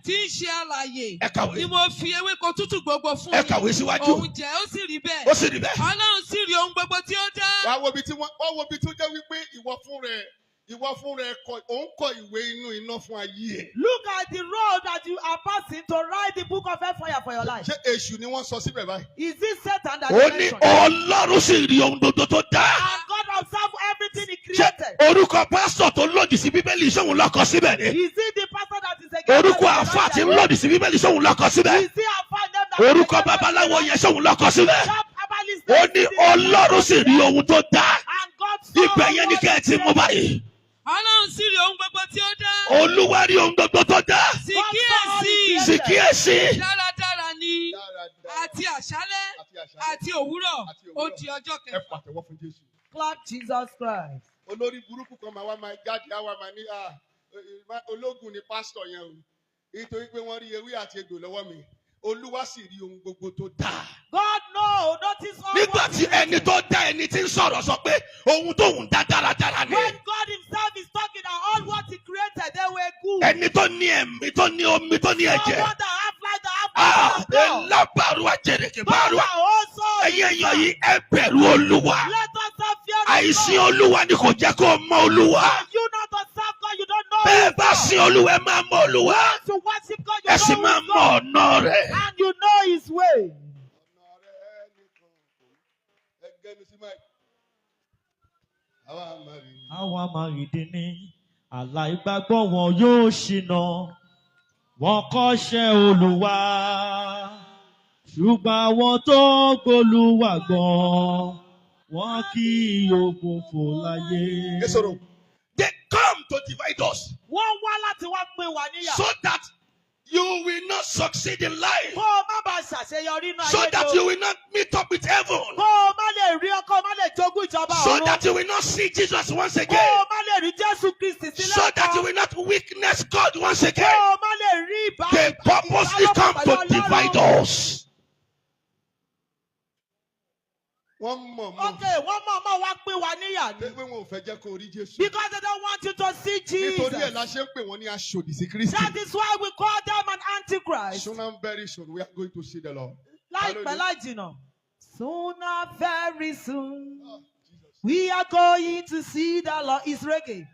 Tí ń ṣe alààyè. Ẹ kàwé. Ni mo fi ewéko tútù gbogbo fún Ẹ yín. kàwé síwájú. Oúnjẹ ó sì rí bẹ́ẹ̀. Ó sì rí bẹ́ẹ̀. Ọlọ́run sì rí ohun gbogbo tí ó dá. Wàá wo ibi tí wọ́n wá wo ibi tó jẹ́ wípé ìwọ fún rẹ̀ kọ òun kọ ìwé inú iná fún ayé ẹ̀. Look at the road that you are passing to write the book of hellfire for your life. Ṣé èṣù ni wọ́n sọ síbẹ̀ báyìí? Is this Satan that Ó you ní mentioned? Ọlọ́run sì rí ohun gbogbo tó dá. And God observed everything he Ṣé created. orúkọ pásítọ̀ tó lòdì sí Bíbélì sóhun ló kọ síbẹ̀ ni? Is it the pastor that is against Orúkọ God? àfáà tí ń lòdì sí Bíbélì sóhun ló kọ síbẹ̀? Is it àfáà them that Orúkọ babaláwo yẹn sóhun ló kọ síbẹ̀? That herbalist Ó ní Ọlọ́run sì rí ohun tó dá. And God saw Ibẹ̀ yẹn ni what kẹ́ ẹ ti mú báyìí. Ọlọ́run sì rí ohun gbogbo tí ó dá. Olúwa rí ohun gbogbo tó dá. Sì kíyèsí. Sì kíyèsí. Dáradára ni. Dáradára. Àti àṣálẹ́. Àti àṣálẹ́. Àti òwúrọ̀. Àti Ó òwúrọ̀. di ọjọ́ Ẹ kẹfà. pàtẹ́wọ́ fún Jésù. Clap Jesus Christ. Olórí burúkú kan máa wá máa jáde, á wá máa ní, "Ah, ológun ni pásítọ̀ yẹn o, nítorí pé wọ́n rí ewé àti egbò lọ́wọ́ mi." Olúwa sì rí ohun gbogbo tó dá. God know, notice all Nígbà what tí he ẹni created. tó dá ẹni tí ń sọ̀rọ̀ sọ pé ohun tóun dá dáradára ni. When God himself is talking that all what he created, they were good. Ẹni tó ní ẹ̀mí, tó ní omi, tó ní ẹ̀jẹ̀. Someone that have life, that have Ah, blood. Elábàárù àjẹrèké God bárù. that also Ẹ̀yin èèyàn yìí, ẹ bẹ̀rù Olúwa. Let us have fear of Àìsìn God. Olúwa ni kò jẹ́ kó o mọ Olúwa. You not to serve God, you don't know Bẹ́ẹ̀ who bá is God. sin Olúwa, ẹ máa mọ Olúwa. To worship God, you Ẹ sì know máa who is mọ God. ọ̀nà rẹ̀. And you know his way. Ọ̀nà rẹ̀ nìkan kò ẹ gẹ́nu sí mic. Àwa máa rí i. Àwọn amárìndín ní aláìgbàgbọ́ wọn yóò ṣìnà, wọn kọ́ṣẹ́ Olúwa, ṣùgbọ́n àwọn tó gbólúwà gbọ́, wọn kì yóò gbòfò láyé. Yesoro. They come to divide us Wọ́n wá láti wá pín wa níyà. so that you will not succeed in life. Kó o má bàa ṣàṣeyọrí inú So ayé that ni o. you will not meet up with heaven. Kó o má lè rí ọkọ, má lè jogún ìjọba So ọ̀run. that you will not see Jesus once Kó again. o má lè rí Jésù Kristi sílẹ̀ So that you will not witness God once Kó again. o má lè rí ìbá They purposely come to divide us. Wọ́n mọ̀ mọ̀ Okay, wọ́n mọ̀ mọ̀ wá pín wa níyà ni. pé wọn ò fẹ́ jẹ́ kó rí Jésù. Because they don't want you to see Nítorí ẹ̀ la Jesus. ṣe ń pè wọ́n ní aṣòdì sí Kristi. That is why we call them an antichrist. Soon and very soon we are going to see the Lord. Láìpẹ́ láì jìnà. Soon and very soon. Ah, Jesus. We are going to see the Lord. It's reggae.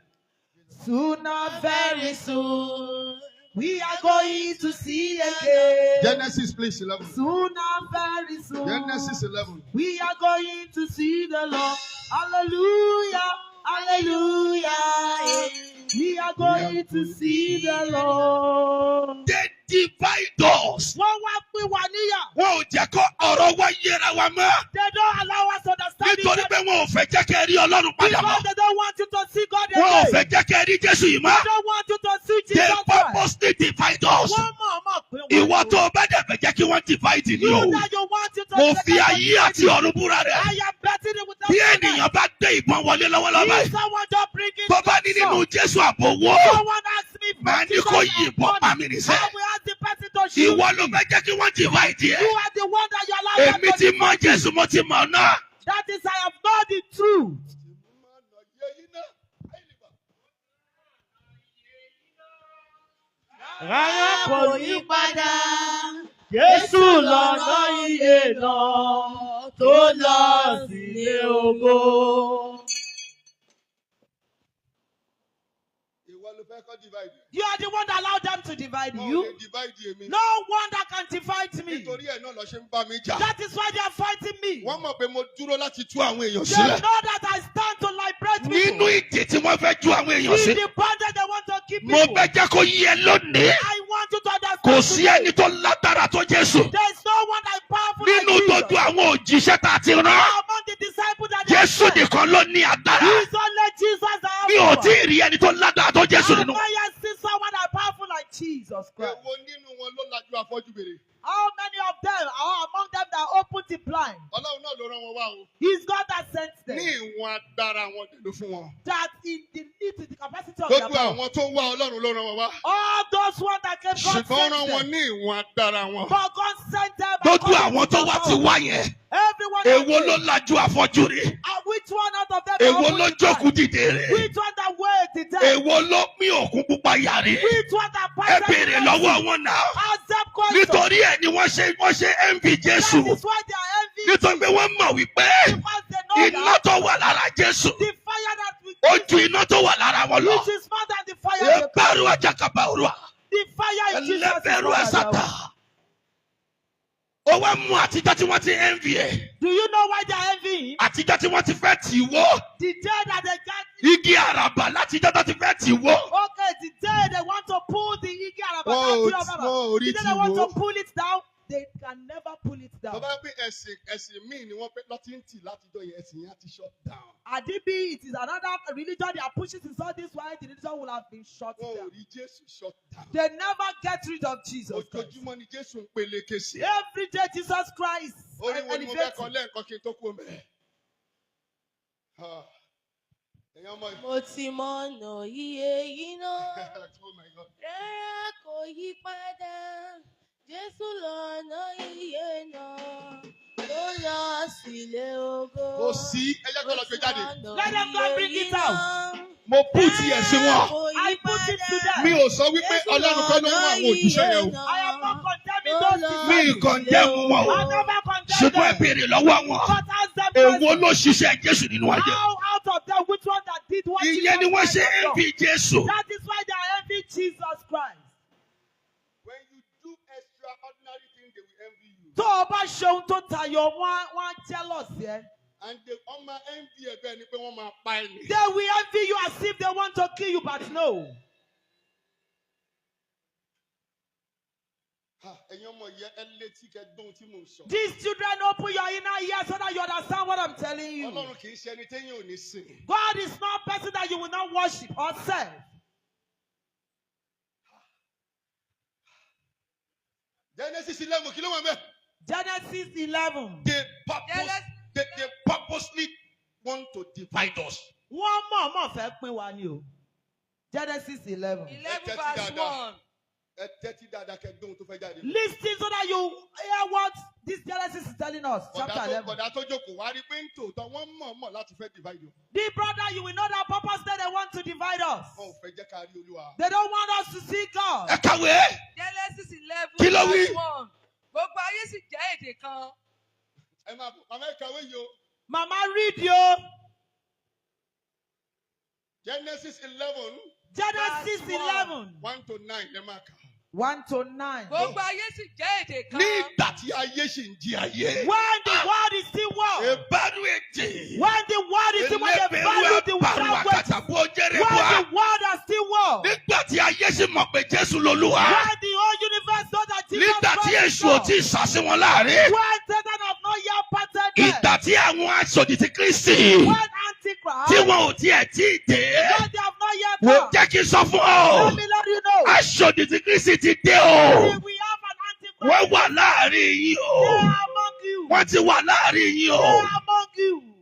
Soon and very soon. We are going to see again. Genesis, please, 11. Soon and very soon. Genesis 11. We are going to see the Lord. Hallelujah. Hallelujah. We are going to see the Lord. They divide us. Wọ́n wá pín wa níyà. Wọn ò jẹ́ kó ọ̀rọ̀ wa yẹra wa mọ́. They don't allow us to understand each Nítorí other. pé wọn ò fẹ́ jẹ́ kẹ́ ẹ rí Ọlọ́run padà mọ́. Because they don't want you to see God Wọn ò again. fẹ́ jẹ́ kẹ́ ẹ rí Jésù yìí mọ́. They don't want you to see They Jesus Christ. purposely divide us. Wọ́n mọ̀ mọ̀ pín wa. Ìwọ tó o bá dẹ̀ fẹ́ jẹ́ kí wọ́n divide ni o. You that you want you to Mo fi ayé àti ọ̀run búra rẹ̀. I am betting it with Bí ènìyàn bá gbé ìbọn wọlé lọ́wọ́lọ́wọ́ báyìí, If someone just bring it, tó bá ní nínú Jésù àbòwò, someone ask me for màá ní kó yìnbọn pa mí níṣẹ́. I will ask the person to shoot. Ìwọ ló fẹ́ jẹ́ kí wọ́n divide ẹ. You are the one that you allow them Èmi to ti mọ divide. Jésù, mo ti mọ̀ náà. That is, I have known the truth. Rárá, kò yí padà. Jésù lọ́nà ìyè náà tó lọ sílé ògo. Ìwọ ló fẹ́ kọ́ divide. You are the one that allowed them to divide Wọn ò you. lè divide èmi. No one that can divide me. Nítorí ẹ̀ náà lọ ṣe ń bá mi jà. That is why they are fighting me. Wọ́n mọ̀ pé mo dúró láti tú àwọn èèyàn They sílẹ̀. know that I stand to liberate Nínú people. ìdè tí wọ́n fẹ́ ju àwọn èèyàn sí. In the bondage they want to keep Mo people. fẹ́ jẹ́ kó yé ẹ lónìí. I want you to understand. Kò sí today, ẹni tó lágbára tó Jésù. There is no one that is powerful Nínú like Jesus. gbogbo àwọn òjíṣẹ́ tá a ti rán, Among the disciples that they Jésù sent, nìkan ló ní agbára. It's only Jesus that has Mi ò power. tí ì rí ẹni tó lágbára tó Jésù I've nínú. not yet seen someone that powerful like Jesus Christ. Èwo nínú wọn ló lajú afọ́jú bèrè? How many of them are among them that opened the blind? Ọlọ́run náà ló rán wọn wá o. It's God that sent them. Ní ìwọ̀n agbára wọn dẹ̀ ló fún wọn. That in the need to the capacity intensity of their Gbogbo power. àwọn tó wá Ọlọ́run ló rán wọn wá. All those ones that came, God Ṣùgbọ́n ó sent rán wọn them. ní ìwọ̀n agbára wọn. But God sent them. Gbogbo according àwọn to tó their wá ti power. wá yẹn. Everyone that Èwo ló came. lajú afọ́jú rí? Which one out of them? Èwo that ló opened the jókòó eye? dìde rí? Which one that weighed the dead? Èwo ló pín òkun pupa yà rí? Which one that Ẹ parted béèrè the Red lọ́wọ́ Sea? wọn náà. Ask them questions. Nítorí ẹ̀ ni wọ́n ṣe envy Jésù. That is why they are envying. Nítorí pé wọ́n mọ̀ wípé Because they know iná that tó wà lára Jésù the fire that we ó ju iná tó wà lára wọn lọ. which is more than the fire they Ẹgbẹ́rún ajakaba òrùà. The fire in Jesus is Ẹlẹ́bẹ̀rún more than ẹ̀sàtà. that. Ó wá mú àtijọ́ tí wọ́n ti envy ẹ̀. Do you know why they are envying him? Àtijọ́ tí wọ́n ti fẹ́ tì wó. The day that they got Igi àràbà látijọ́ tó ti fẹ́ tì wó. okay, the day they want to pull the igi araba, Wọn ò that tree of wọn ò rí the day ti they want wò. to pull it down, they can never pull it down. Tó bá pé ẹ̀sìn míì ni wọ́n pé lọ́tí ń tì látijọ́ yẹn, ẹ̀sìn yẹn á ti shut down. Adibi, it is another religion they are pushing since all this while the religion will have been shut Wọn ò down. rí Jésù shut down. They never get rid of Jesus Christ. Ojoojúmọ́ ni Jésù ń peléke sí. Every day Jesus Christ Orin wo ni mo fẹ́ kọ elevating. lẹ́ẹ̀kan kí n tó kú mẹ́? Ẹ̀yin ọmọ yìí. Mo ti mọ̀nà iye yìí náà. Oh my God. Rárá kò yí padà. Jésù lọ́nà iye náà. Tó lọ sílé ògo. Kò sí, ẹ jẹ́ kó lọ gbé jáde. Let them go bring it out. Mo put ẹ̀ sí wọn. I put it to them. Mi ò sọ wípé Ọlọ́run kọ́ ló mú àwọn òjíṣẹ́ yẹn o. I am not condemning those Mi disciples. condemn wọn o. I never condemn Ṣùgbọ́n ẹ them. béèrè lọ́wọ́ wọn. But ask them Èwo question. ló ṣiṣẹ́ Jésù nínú ayé? How out of them, which one that did what Ìyẹn Jesus ni wọ́n Christ ṣe has done? envy Jésù. That is why they are envying Jesus Christ. When you do extraordinary thing, they will envy you. Tó o bá ṣe ohun tó tayọ, wọ́n á jealous ẹ. And they wọ́n máa envy ẹ bẹ́ẹ̀ ni pé wọ́n máa pa ẹ ni. They will envy you as if they want to kill you, but no. Ha, ẹ̀yin ọmọ yẹn, ẹ létí kẹ́ gbóhun tí mò ń sọ. These children, open your inner ear so that you understand what I'm telling you. Ọlọ́run kì í ṣe ẹni téèyàn ò ní sìn. God is not a person that you will not worship or serve. Genesis 11, kí ló wà ńbẹ̀? Genesis 11. They purposely want to divide us. Wọ́n mọ̀ọ́mọ̀ fẹ́ pín wa ni o. Genesis 11. 11 Ẹ tẹ́tí verse dáadáa. 1. Ẹ tẹ́tí dáadáa kẹ́ gbóhun tó fẹ́ jáde. Listen so that you hear what this Genesis is telling us. Bọ̀dá Chapter tó 11. bọ̀dá tó jókòó wá rí pé ń tòótọ́ wọ́n mọ̀ọ́mọ̀ láti fẹ́ divide you. The brother, you will know that purposely they want to divide us. Wọn ò fẹ́ jẹ́ ká rí Olúwa. They don't want us to see God. Ẹ kàwé. Genesis 11 Kí ló wí? verse 1. Gbogbo ayé sì jẹ́ èdè kan. Ẹ máa bọ̀, màmá, ẹ kàwé yìí o. Mama, read yo. Genesis 11 Genesis Verse 1. 11. 1 to 9 ẹ máa kà. 1 to 9. Gbogbo ayé sì jẹ́ èdè kan. Ní ìgbà tí ayé ṣì ń di ayé. When the world is still world. Ìbárú èdè. When the world is still world, they value the Ẹlẹ́bẹ̀rún language. àkàtàbọ̀ jẹ́rẹ̀ When wá. the world is still world. Nígbà tí ayé sì mọ̀ pé Jésù lolúwa. When the whole universe know that Jesus Nígbà tí Christ is èṣù ò God. tí ì sàsí wọn láàrin. When Satan have not yet parted them. Ìgbà tí àwọn aṣòdì ti Kristi When Antichrist, tí wọn ò tiẹ̀ tí ì dé. when they have not yet Wò come. jẹ́ kí n sọ fún ọ. Let me let you know. Aṣòdì ti Kristi ti dé o. We have an Antichrist. Wọ́n wà láàrin yín o. They are among you. Wọ́n ti wà láàrin yín They o. are among you.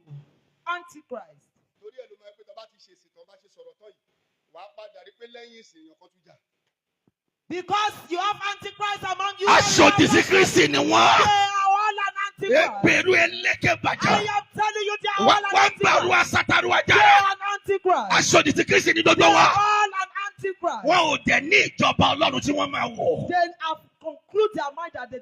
Antichrist. Torí ẹ̀ ló máa ń pẹ́ tó bá ti ṣe ìsìn tán, bá ṣe sọ̀rọ̀ tán yìí, wàá padà rí pé lẹ́yìn ìsìn èèyàn kan tún jà. Because you have Antichrist among you. Aṣòdì sí Kristi ni wọ́n. They are all an Antichrist. Ebèrú ẹlẹ́kẹ̀bàjá. I am telling you, they are all an Wọ́n gbàrú Antichrist. asátàrú They ajá. are an Antichrist. Aṣòdì sí Kristi ni gbogbo They wa. are all an Antichrist. Wọn ò dẹ̀ ní ìjọba Ọlọ́run tí wọ́n máa wọ̀. They have concluded their mind that they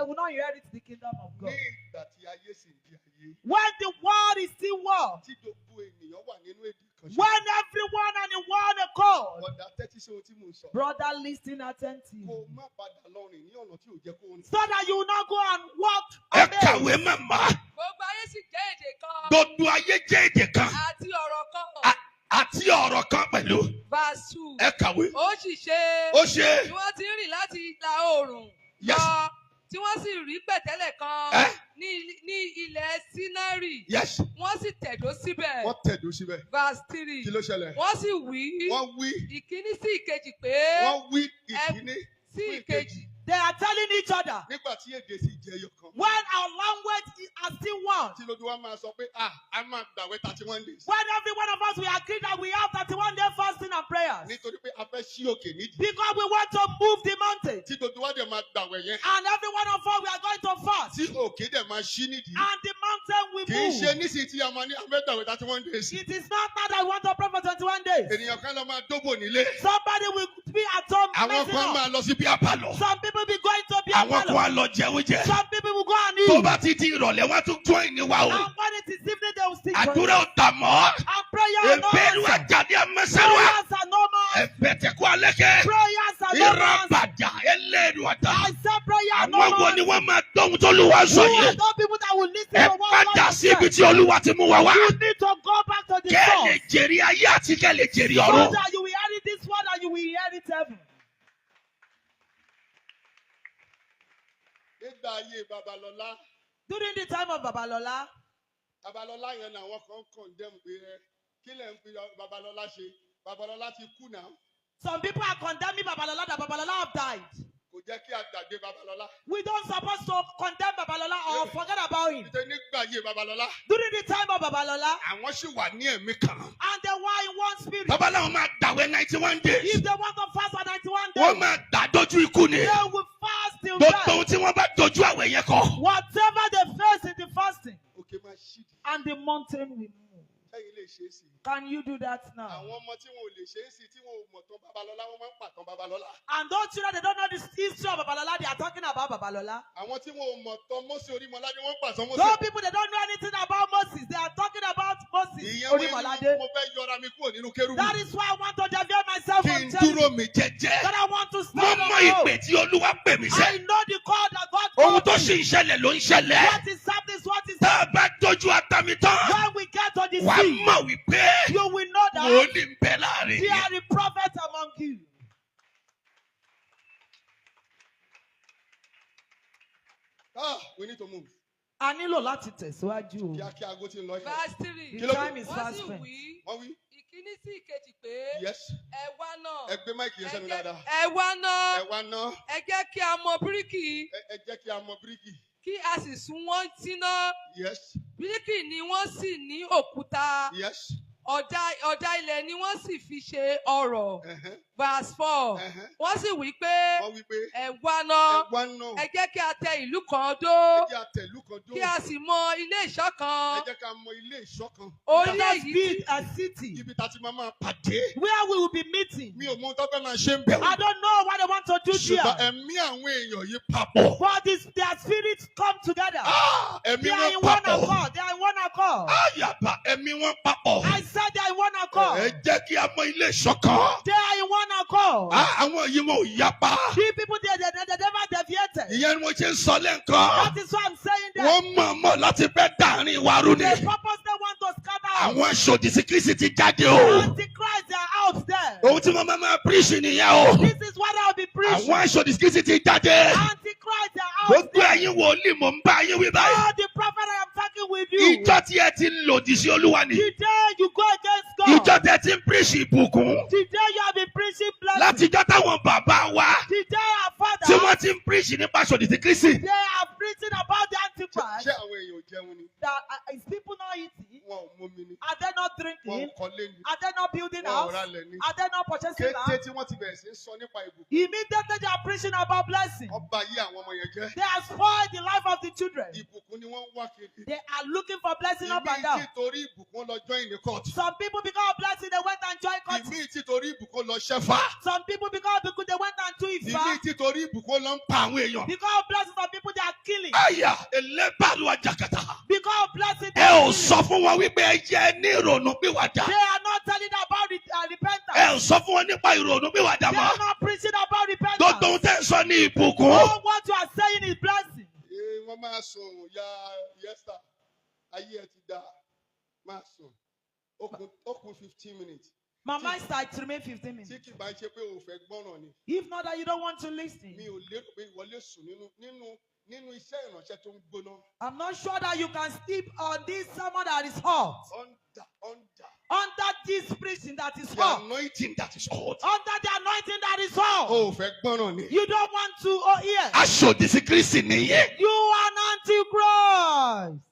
will not inherit the kingdom of Ní God. ìgbà tí ayé sì ń di ayé, When the world is still world, tí gbogbo ènìyàn wà nínú èdè kan ṣoṣo. when everyone and in one accord, Bọ̀dá, tẹ́tí sí ohun tí mò ń sọ. Brother, listen attentive, Kó o má padà lọ rìn ní ọ̀nà tí ò jẹ́ kó o rìn. so that you will not go and walk Ẹ amaze. kàwé, màmá. Gbogbo ayé sì jẹ́ èdè kan. Gbogbo ayé jẹ́ èdè kan. Àti ọ̀rọ̀ kan. Àti ọ̀rọ̀ kan pẹ̀lú. Verse 2. Ẹ kàwé. Ó sì ṣe. Ó ṣe. Bí wọ́n ti ń rìn láti ìlà oòrùn Yes. lọ, tí wọ́n sì rí pẹ̀tẹ́lẹ̀ kan Ẹ ní ilẹ̀ Sínárì. Yes. Wọ́n sì tẹ̀dó síbẹ̀. Wọ́n tẹ̀dó síbẹ̀. Verse 3. Kí ló ṣẹlẹ̀? Wọ́n sì wí Wọ́n wí ìkíní sí ìkejì pé wọ́n wí ìkíní sí fún ìkejì. They are telling each other Nígbà tí èdè sì jẹ́ ẹyọ kan. when our language is are still one. Tí lójú wa máa sọ pé ah, a máa gbàwẹ̀ 31 days. When every one of us we agree that we have 31 day fasting and fẹ́ ṣí òkè nídìí. Because we want to move the mountain. Tí gbogbo wa dẹ̀ máa gbàwẹ̀ yẹn. And every one of us, we are going to fast. Tí òkè dẹ̀ máa ṣí nídìí. And the mountain will Kì í ṣe move. nísìnyí tí a máa ní àmẹ́tàwẹ̀ 31 days. It is not now that we want to pray for 21 days. Ènìyàn kan lọ máa dóbò nílé. Somebody will be at home Àwọn messing kan up. máa lọ sí bí apalọ̀. Some people be going to be Àwọn kan á lọ jẹun jẹ. Some people will go and Tó eat. bá ti di ìrọ̀lẹ́, wọ́n á tún join ní wa o. And when it is evening, they will still join. Àdúrà ò tà mọ́. And prayer are no Ebéèrú answer. àjàdí amẹ́sẹ̀rúà. Prayers are no more. Ẹ̀bẹ̀tẹ̀kú alẹ́kẹ́. Prayers are no more. Ìrabàdà ẹlẹ́rù àdá. I said prayer are no Àwọn wo more. ni wọ́n máa dóhun tó Olúwa sọ Who are yìí? those people that will listen Ẹ to what God padà has sí ibi said? tí Olúwa ti mú wa wá. You need to go back to the Kẹ́ ẹ lè source. jèrè ayé àti kẹ́ ẹ lè jèrè So ọ̀run. that you will inherit this world and you will inherit heaven. Nígbà ayé Babalọ́lá, During the time of Babalola, Babalọ́lá yẹn làwọn kan condemn pé ẹ kí lẹ̀ ń fi Babalọ́lá ṣe? Babalọ́lá ti kú náà. some people are condemning Babalola that Babalola have died. Kò jẹ́ kí a gbàgbé Babalọ́lá. We don't supposed to condemn Babalola or forget about him. Nítorí nígbà ayé Babalọ́lá, During the time of Babalola, Àwọn sì wà ní ẹ̀mí kan. and they were in one spirit. Bàbá làwọn máa gbàwẹ̀ 91 days. If they want to fast for 91 Wọ́n days, máa gbà dójú ikú ni. they will fast till Gbogbo death. ohun tí wọ́n bá dojú àwẹ̀ yẹn kọ. Whatever they face in the fasting, Òkè máa ṣídìí. and the mountain will move. Sẹ́yìn lè ṣe é sí i. Can you do that now? Àwọn ọmọ tí wọn ò lè ṣe é sí tí wọn ò mọ̀ tán Babalọ́lá, wọ́n máa ń pàtàn Babalọ́lá. And those children, they don't know the history of Babalola. They are talking about Babalola. Àwọn tí wọn ò mọ̀ tán Mósè Orímọládé, wọ́n ń pàtàn Mósè. Those people, they don't know anything about Moses. They are talking about Moses. Ìyẹn wọ́n ní Orimolade. mo fẹ́ yọra mi kúrò nínú kérúbù. That is why I want to deviate myself Kí from n charity. dúró mi jẹ́jẹ́. That I want to Mo stand on mọ my own. ìpè tí Olúwa pè mí I sẹ́. know the call that God Ohun called tó me. sì ń ṣẹlẹ̀ ló ń ṣẹlẹ̀. What is happening is what is Tá a bá dojú atami tán, When we get to the wàá sea, mọ̀ wípé you will know that wòlíì ń bẹ láàrin there yẹn. are the prophets among you. Ah, we need to move. A nílò láti tẹ̀síwájú o. Kíákíá aago ti ń lọ yẹn. Verse 3. The Kí ló kù? time is Wọ́n fast sì spent. wí Wọ́n wí. ìkíní sí ìkejì pé Yes. ẹ wá náà. Ẹ gbé máìkì yẹn sẹ́nu dáadáa. Ẹ wá náà. Ẹ wá ná. Ẹ jẹ́ kí a mọ bíríkì Ẹ jẹ́ kí a mọ bíríkì. kí a sì sun wọ́n síná. Yes. Bíríkì ni wọ́n sì ní òkúta. Yes. Ọ̀dà ilẹ̀ ni wọ́n sì fi ṣe ọrọ̀. Ẹ̀hẹ́n, Verse 4. ẹ̀hẹ́n. Wọ́n sì wí pé Wọ́n wí pé ẹ wá náà. ẹ wá ná. Ẹ jẹ́ kí a tẹ ìlú kan Ẹ dó. jẹ́ àtẹ̀lú kan dó. Kí a sì mọ ilé ìṣọ́ Ẹ kan. jẹ́ ká mọ ilé ìṣọ́ kan. Orí Let us èyí tí build a city Ibi tá a ti máa máa pàdé. where we will be meeting. Mi ò mọ ohun tó fẹ́ máa ṣe ń bẹ̀ I o. don't know what they want to do Ṣùgbọ́n there. ẹ̀mí àwọn èèyàn yìí papọ̀. But this, their spirits come together. Ah, ẹ̀mí They are wọn in one papọ̀. accord. They are in one accord. Àyàbá ẹ̀mí wọn papọ̀. I said they are in one accord. Ẹ jẹ́ kí a mọ ilé ìṣọ́ kan. They are in one accord. Ah, àwọn yìí wọn ò yapa. The people they never deviated. Ìyẹn ni mo ṣe ń sọ lẹ́ǹkan. That is why I'm saying that. Wọ́n mọ̀ọ́mọ̀ láti fẹ́ dàrin wa rú ni. They purposely want to scatter us. Àwọn aṣòdì sí Kristi ti jáde o. Antichrist, they are out there. Ohun tí wọ́n máa máa preach nìyẹn o. This is what I'll be preaching. Àwọn aṣòdì sí Kristi ti jáde. Antichrist, they are out Gbogbo there. ẹ̀yin wòlíì mò ń bá yín wí báyìí. All the prophet I am talking with you. Ìjọ tí ẹ ti lòdì sí Olúwa ni. The day you go against God. Ìjọ tí ẹ ti ń preach ìbùkún. The day you have been preaching blessing. Láti ìjọ táwọn bàbá wa The day our father, tí wọ́n ti ń preach nípa aṣòdì sí Kristi. they are preaching about the Ṣé Antichrist. ṣé àwọn èèyàn ò jẹun ni? That is people not eating? Wọn ò mumi ni. Are they not Wọn ò drinking? kọ́lé ni. Are they not building Wọn ò house? ralẹ̀ ni. Are they not purchasing Kété land? tí wọ́n ti bẹ̀rẹ̀ sí í sọ nípa ìbùkún. Immediately they are preaching about blessing. Ọba yí àwọn ọmọ yẹn jẹ́. They have spoiled the life of the children. Ìbùkún ni wọ́n ń wá kiri. They are looking for blessing up and Ìmí down. tí torí ìbùkún lọ join the court. Some people because of blessing they went and joined court. Ìmí tí torí ìbùkún lọ ṣẹ́fà. Some people because of because they went and do Ìmí Ifa. tí torí ìbùkún lọ ń pa àwọn èèyàn. Because of blessing, some people they are killing. Àyà ẹlẹ́bàlú àjàkàtà. Because of blessing, they Ẹ are ò killing. sọ fún wọn wípé ẹ jẹ́ ní ìrònú pìwàdà. They are not telling about repentance. Ẹ ò sọ fún wọn nípa ìrònú pìwàdà They mọ́. are not preaching about repentance. Gbogbo ohun tẹ́ ń sọ ní ìbùkún. All what you are saying is blessing. Ee, wọ́n máa sùn ya yẹ́sà. Ayé ẹ ti da. Máa sùn. Ó kù 15 minutes. Mama is like to remain 15 Tí minutes. kì bá ń ṣe pé o ò fẹ́ gbọ́ràn ni. If not that you don't want to listen, Mi ò lérò pé ìwọ lè sùn nínú iṣẹ́ ìránṣẹ́ tó ń gbóná. I'm not sure that you can sleep on this sermon that is hot. Under under Under this preaching that is The hot. anointing that is hot. Under the anointing that is hot. O ò fẹ́ gbọ́ràn ni. You don't want to oh, hear. Aṣòdì sí Kristi nìyẹn. You are an antichrist.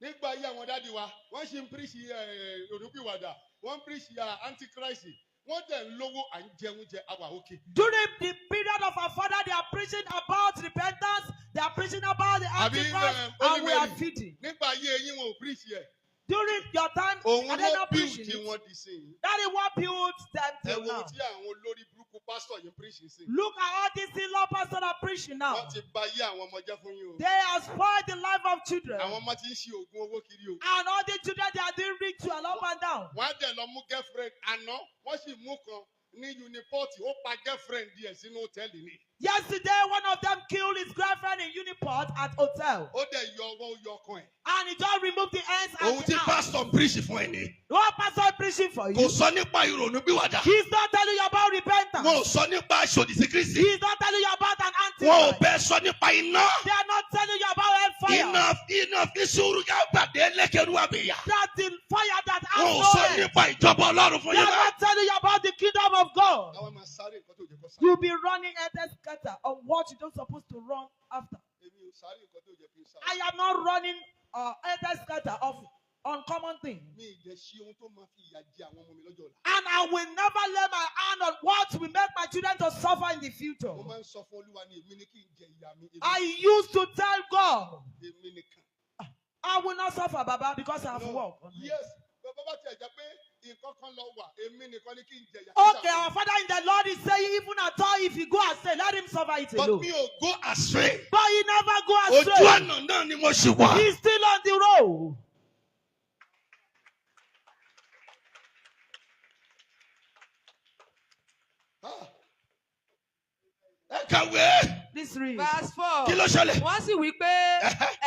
Nígbà ayé àwọn daddy wa, wọ́n ṣì ń preach ìrònúpìwàdà, wọ́n ń preach antichrist, wọ́n dẹ̀ ń lówó à ń jẹun jẹ àwa òkè. During the period of our father, they are preaching about repentance, they are preaching about the Àbí, antichrist, Holy and we are Mary. feeding. Nígbà ayé eyín wọn ò preach ẹ̀. During your time, Òun are they ló not build preaching it? wọn dì sí yìí. That is what builds them Ẹ till wo now. ohun tí àwọn olórí burúkú pásítọ̀ yìí ń preach sí. Look at all these in-law pastors are preaching now. Wọ́n ti ba ayé àwọn ọmọ jẹ́ fún yín o. They have spoiled the life of children. Àwọn ọmọ ti ń ṣe oògùn owó kiri o. And all the children, they are doing ritual up and down. Wọ́n á dẹ̀ lọ mú girlfriend àná, wọ́n sì mú kan ní Uniport, ó pa girlfriend díẹ̀ sínú hòtẹ́ẹ̀lì ni. Yesterday, one of them killed his girlfriend in Uniport at hotel. Ó dẹ̀ yọ ọwọ́ ó yọ ọkàn ẹ̀. And he just removed the ends and Ohun the tí arms. pásítọ̀ ń preach fún ẹ ni. What pastor preaching for Kò you? sọ nípa ìrònúpìwàdà. He's not telling you about repentance. Wọn ò sọ nípa aṣòdì sí Kristi. He's not telling you about an Wọn ò antichrist. bẹ sọ nípa iná. They are not telling you about hellfire. Iná iná fisuru ká gbàdé lẹ́kẹ̀rú àbẹ̀yà. That the fire that has Wọn ò no sọ end. nípa ìjọba Ọlọ́run fún They yín are mọ́. not telling you about the kingdom of God. Àwọn máa sáré nǹkan tó jẹ́ kó sáré. You'll be running helter skelter on what you don't supposed to run after. Èmi ò sáré nǹkan tó jẹ́ kí n sáré. I am not running helter skelter of uncommon things. Mi ì dẹ̀ ṣe ohun tó máa fi ìyà jẹ àwọn ọmọ mi lọ́jọ́ ọ̀la. And I will never lay my hand on what will make my children to suffer in the future. Mo máa ń sọ fún Olúwa ní èmi ni kí n jẹ ìyà mi. Èmi- I used to tell God, Èmi nìkan. I will not suffer, Baba, because I have No. worked on it. Yes, bàbá bá tiẹ̀ jẹ́ pé nǹkan kan lọ wà, èmi nìkan ni kí n jẹ ìyà. Okay, our father in the Lord is saying, even at all, if you go astray, let him suffer it But alone. mi ò go astray. But he never go Ojú astray. ọ̀nà náà ni mo ṣì wà. He's still on the road. Ah, Ẹ kàwé. Please read. Verse 4. Kí ló ṣẹlẹ̀? Wọ́n sì wí pé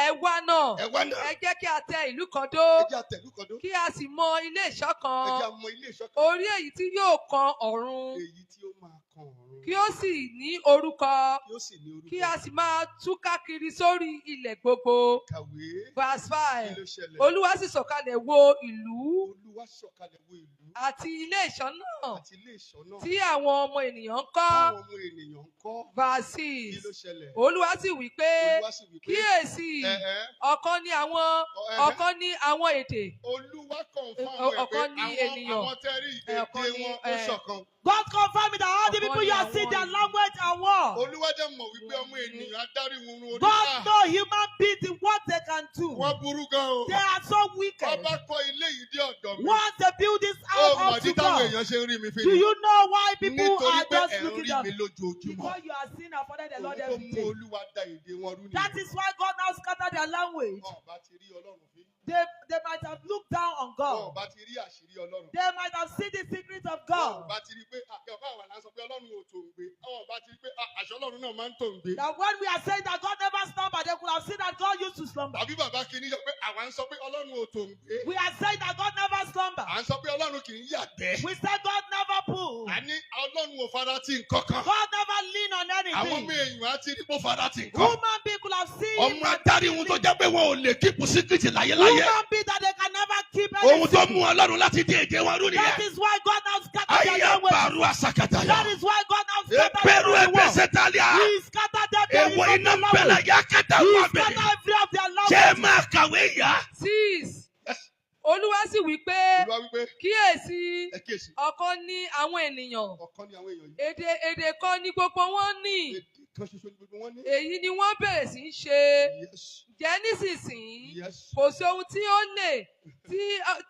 ẹ wá náà, Ẹ wá náà. ẹ jẹ́ kí a tẹ ìlú kan dó, Ẹ jẹ́ àtẹ̀lú kan dó. kí a sì mọ ilé ìṣọ́ Ẹ jẹ́ kan, àmọ́ ilé ìṣọ́ kan. orí èyí tí yóò kan ọ̀run, Èyí tí ó máa kan ọ̀run. kí ó sì ní orúkọ, Kí ó sì ní orúkọ. kí a sì máa túká kiri sórí ilẹ̀ gbogbo. Kàwé. Verse Kí 5. ló ṣẹlẹ̀? Olúwa sì sọ̀kalẹ̀ wo ìlú Olúwa sọ̀kalẹ̀ wo ìlú àti ilé ìṣọ́ náà àti ilé ìṣọ́ náà. tí àwọn ọmọ ènìyàn ń kọ́. Táwọn ọmọ ènìyàn ń kọ́. Verse Kí 6. ló ṣẹlẹ̀? Olúwa sì wí pé, Olúwa sì wí pé. kíyèsí, Ẹ̀hẹ́. ọ̀kan ní àwọn Ẹ̀hẹ́. ọ̀kan ní àwọn èdè. Olúwa confirm ẹ̀ pé Ọ̀kan ní àwọn ènìyàn. àwọn tẹ́rí èdè Ọ̀kan ní, wọn ó ṣọ̀kan. God confirmed that all the Ọ̀kan people ní you are seeing, àwọn their ènìyàn. language and war. Olúwa dẹ̀ mọ̀ wípé ọmọ ènìyàn adarí wurun orí. God Ah, know human beings what they can do. Wọ́n burú gan o. They are so wicked. Wọ́n bá kọ́ ilé yìí dé ọ̀dọ̀ mi. Once they build this Ó house mọ̀ up ní to táwọn God, èèyàn ṣe ń rí mi fi do ni. you know why people Nítorí are pé just ẹ̀ ń looking rí down? mi lójoojúmọ́. Because you are seeing our father the Òun Lord tó every mú day. Olúwa da èdè wọn rú That nìyẹn. is why God now scattered their language. Wọn ò bá ti rí Ọlọ́run fín. They might have looked down on Wọn ò God. bá ti rí àṣírí Ọlọ́run. They might have seen the secret of Wọn ò God. bá ti rí pé ọ̀gá àwọn là ń sọ pé Ọlọ́run ò tó ń gbé. Wọn ò bá ti rí pé àṣọ Ọlọ́run náà máa ń tó ń gbé. That when we are saying that God never slumber, they could have seen that God used to slumber. Tàbí bàbá kìíní sọ pé àwa ń sọ pé Ọlọ́run ò tó ń gbé. We are saying that God never slumber. À ń sọ pé Ọlọ́run kì í yàgbẹ́. We say God never pull. À ní Ọlọ́run ò fara ti nǹkan kan. God never lean on Àwọn ọmọ anything. èèyàn á ti rí bó fara ti nǹkan. Human being could have seen Ọmọ adarí ohun tó jẹ́ pé wọn ò lè kíkù síkìtì láyéláyé. human being that they can never keep Ohun tó anything. mú Ọlọ́run láti dín èdè wọn rú That nìyẹn. is why God now scattered their Ayé language. àbàrú àsàkàtàyà. That is why God now scattered Ebéèrú them in the world. ẹgbẹ́sẹ̀tàlíà. He scattered them there Èwo is iná no bẹ̀rẹ̀ language. yá kẹta He wà bẹ̀rẹ̀. scattered every of their Ṣé ẹ language. máa kàwé yá? 6. Yes. Olúwa sì wí pé, Olúwa wípé kíyèsí, ẹ kíyèsí. ọ̀kan ní àwọn ènìyàn, Ọ̀kan ní àwọn èèyàn yìí. èdè kan ní gbogbo wọn ní. Èdè kan ṣoṣo ní gbogbo wọn ní. Èyí ni wọ́n bẹ̀rẹ̀ sí í ṣe. Yes. Ǹjẹ́ nísinsìnyí, Yes. kò sí ohun tí ó lè tí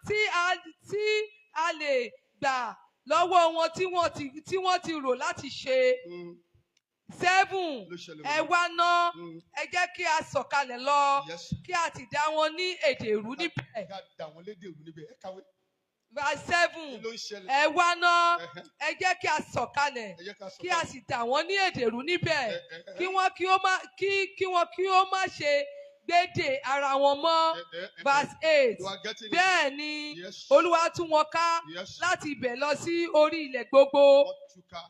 tí a tí a lè gbà lọ́wọ́ wọn tí wọ́n ti rò láti ṣe. 7. Ló ṣẹlẹ̀ Ẹ wá ná, Mm. ẹ jẹ́ kí a sọ̀kalẹ̀ lọ, Yes. kí a sì dá wọn ní èdè rú níbẹ̀. Ká dà wọ́n lédè rú níbẹ̀. Ẹ kàwé. Verse Kí 7. ló ń ṣẹlẹ̀? Ẹ wá ná, Ẹ̀hẹ́. ẹ jẹ́ kí a sọ̀kalẹ̀, Ẹ jẹ́ ká kí a sọ̀kalẹ̀. sì dà wọ́n ní èdè rú níbẹ̀, Ẹ̀hẹ́. kí wọ́n kí ó má kí kí wọ́n kí ó má ṣe gbédè ara wọn mọ́. Ẹ̀hẹ́. Verse 8. You are getting it. Bẹ́ẹ̀ ni Yes. Olúwa tú wọn ká Yes. láti ibẹ̀ lọ sí orí ilẹ̀ gbogbo. Wọ́n túká.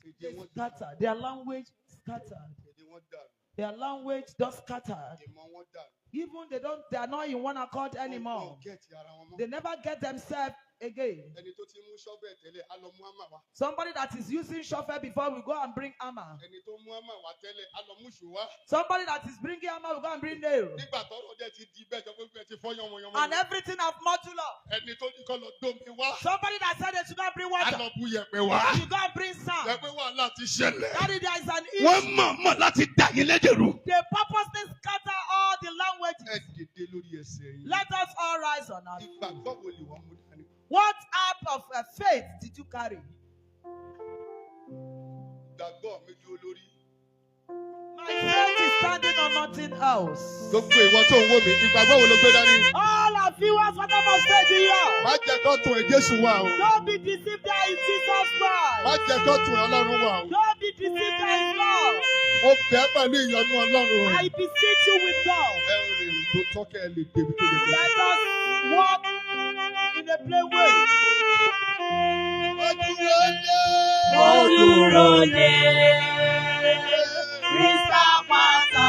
Èdè They wọn scattered. Their language scattered. èdè wọn dàrú. Their language just scattered. Ìmọ̀ wọn dàrú. Even they are not in one accord anymore. Wọn ò get ara wọn mọ́. They never get themselves again. Ẹni tó ti mú shovel tẹ́lẹ̀, á lọ mú hammer wá. Somebody that is using shovel before we go and bring hammer. Ẹni tó mú hammer wá tẹ́lẹ̀, á lọ mú ìṣó wá. Somebody that is bringing hammer will go and bring nail. Nígbà tọ́rọ̀ dẹ̀ ti di bẹ́ẹ̀ jọ pé ẹ ti fọ́ yánmọ́yánmọ́. And everything have muddled up. Ẹni tó ní kọ́ lọ dómi wá, Somebody that said they should not bring á water, lọ bu yẹ̀pẹ̀ wá. you go and bring sand. Ẹ pé wàhálà ti ṣẹlẹ̀. Daddy, there is an issue. Wọ́n mọ̀ọ́mọ̀ láti dà yín lédè rú. They purposely scatter all the Ẹ languages. dìde lórí ẹsẹ̀ yín. Let us all rise on our feet. Ìgbàgbọ́ wo lè wọ́n mú dání? What type of faith did you carry? Ìgbàgbọ́ mi dúró lórí. My faith is standing on nothing else. Gbogbo ìwọ tó ń wò mí, ìgbàgbọ́ wo ló gbé dání? All our viewers, whatever faith you have, Má jẹ́ kó tún ẹ Jésù wá o. don't be deceived there is Jesus Má Christ. jẹ́ kó tún ẹ Ọlọ́run wá o. Don't be deceived there is God. Mo bẹ̀ ẹ́ pẹ̀lú ìyọ́nú Ọlọ́run o. I beseech you with God. Ẹ rìn tó tọ́kẹ́ ẹ lè débi tó lè dé. Let us walk in a plain way. Mo dúró lé. Mo dúró lé Kristi àpáta,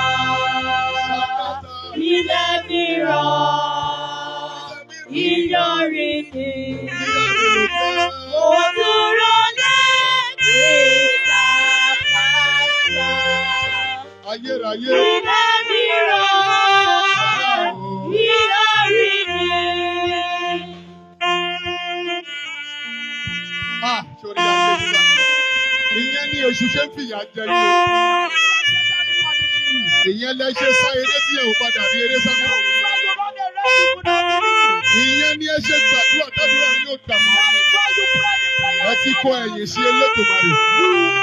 ilẹ̀ mìíràn, ìyọrin ni. Mo dúró lé Kristi àpáta, Ayérayé. ilẹ̀ mìíràn, ìyọrin ni. Ah, sórí ayé mi wá. Ìyẹn ni èṣù ṣe ń fìyà jẹ yín o. Ìyẹn lẹ ṣe sá eré tí ẹ ò padà rí eré sá mọ́. That is why you run a race you could not finish. Ìyẹn ni ẹ ṣe gbàdúrà tàdúrà yóò gbà mọ́. That is why you pray the prayer. Ẹ ti kó ẹ̀yìn sí Elédùmarè. You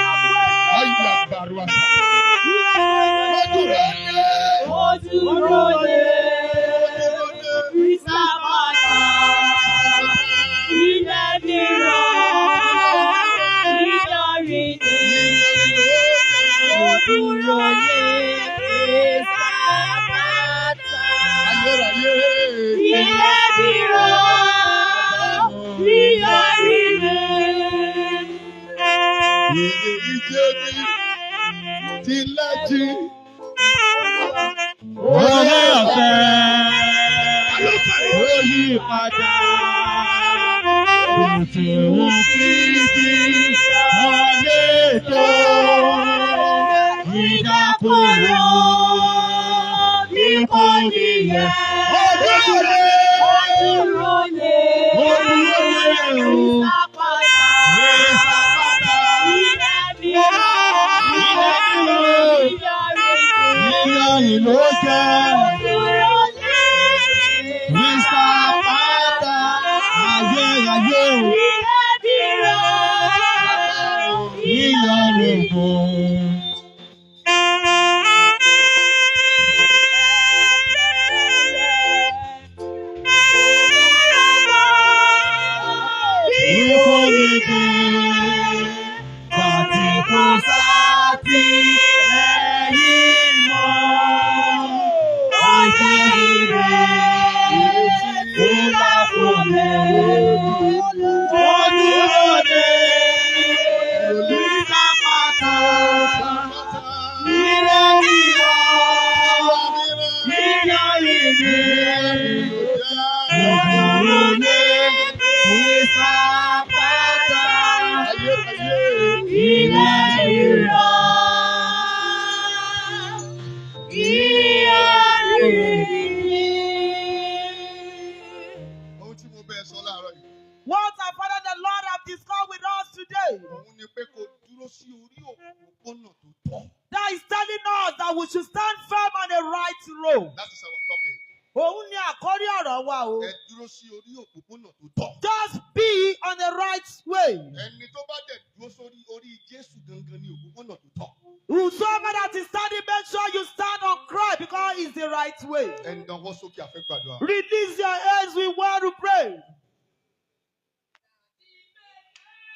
are praying. Ayé àgbàrú àṣà. Mo dúró lé. Mo dúró lé Mo dúró lé. Kristi àpáta, ilẹ̀ mìíràn, ìyọrin ni. Mo dúró lé Kristi àpáta, Ayérayé. ilẹ̀ mìíràn, ìyọrin ni. Èrè ìje mi ti lẹ́jì. Oore ọ̀fẹ́ ó yí padà. Kò tí wù kí bí ọ̀lẹ́ tó. Ìdákùrọ̀ Bí kò níyẹn, Ó dúró lé. mo dúró lé Ó dúró lé o. Kristi àpáta. Kristi àpáta. Ilẹ̀ mìíràn, Ilẹ̀ mìíràn. ìyọrin ni. Ìyọrin ló jẹ́. Mo dúró lé Kristi àpáta. Ayérayé o. Ilẹ̀ mìíràn, Ìyọrin kò. Ikú mi dé, bàtí kò sáàtì ẹ̀yìn mọ́. Ọjọ́ ire tí bá fún mi. Mo dúró dé ìsapàtà. Ire mìíràn, ìyọrin mi. Mo dúró dé ìsapàtà. Ilẹ̀ mìíràn, ìyọrin ni. Ohun tí mo bẹ́ẹ̀ sọ láàárọ̀ yìí, What our Father the Lord have discussed with us today, òun ni pé kó dúró sí orí òpópónà tó tọ́. that is telling us that we should stand firm on the right road. That is our topic. Òun ni àkórí ọ̀rọ̀ wa o. Ẹ dúró sí orí òpópónà tó tọ́. Just be on the right way. Ẹni tó bá dẹ̀ dúró sórí orí Jésù gangan ní òpópónà tó tọ́. Whosoever that is standing, make sure you stand on Christ because it's the right way. Ẹ nawọ́ sókè a fẹ́ gbàdúrà. Release your hands, we want to pray.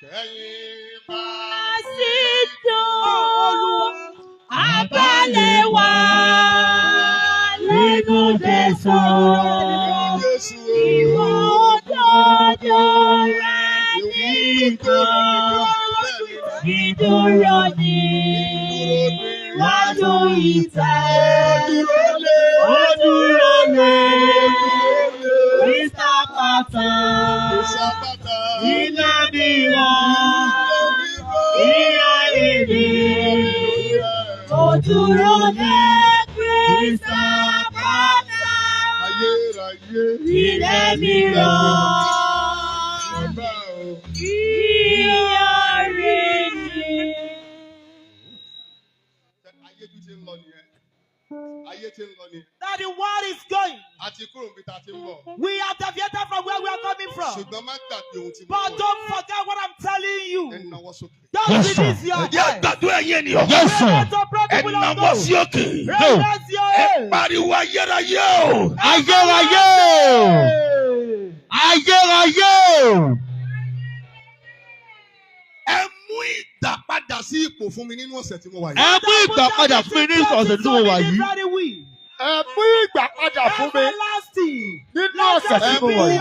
Kẹ́yìn máa Àsìkò Olúwa. abalẹ̀ wá lẹ́nu Jésù. Jésù Ìwọ o. òdodo rẹ̀ nìkan dídúró ní wájú ìtẹ́. Dúró lé. Ó dúró àpáta. Kristi àpáta. Ilé mìíràn. Ìyá ìní. Mo dúró de Kristi àpáta. Ayérayé. Ilé mìíràn. Bàbá o. Ìyọrin ni. Ayé tún ti ń lọ nìyẹn. Ayé ti ń lọ nìyẹn. That the world is going. A ti kúrò níbi tá a ti ń bọ̀. We have deviated from where we are coming from. Ṣùgbọ́n má gbàgbé ohun tí mo But sọ. don't forget what I'm telling you. Ẹ nawọ́ sókè. Just release your Ẹ jẹ́ hands. gbàdúrà ẹ̀yin ènìyàn. Yes, sir. Let us pray, Ẹ people of nawọ́ God. sí òkè. Raise your Ẹ hands. pariwo ayérayé o. Ayérayé o. Ayérayé o. Ẹ mú ìgbà padà sí ipò fún mi nínú ọ̀sẹ̀ tí mo wà yìí. Ẹ mú ìgbà padà fún mi ní ọ̀sẹ̀ tí mo wà yìí. Ẹ mú ìgbà padà fún mi Everlasting. nínú ọ̀sẹ̀ tí mo wà yìí.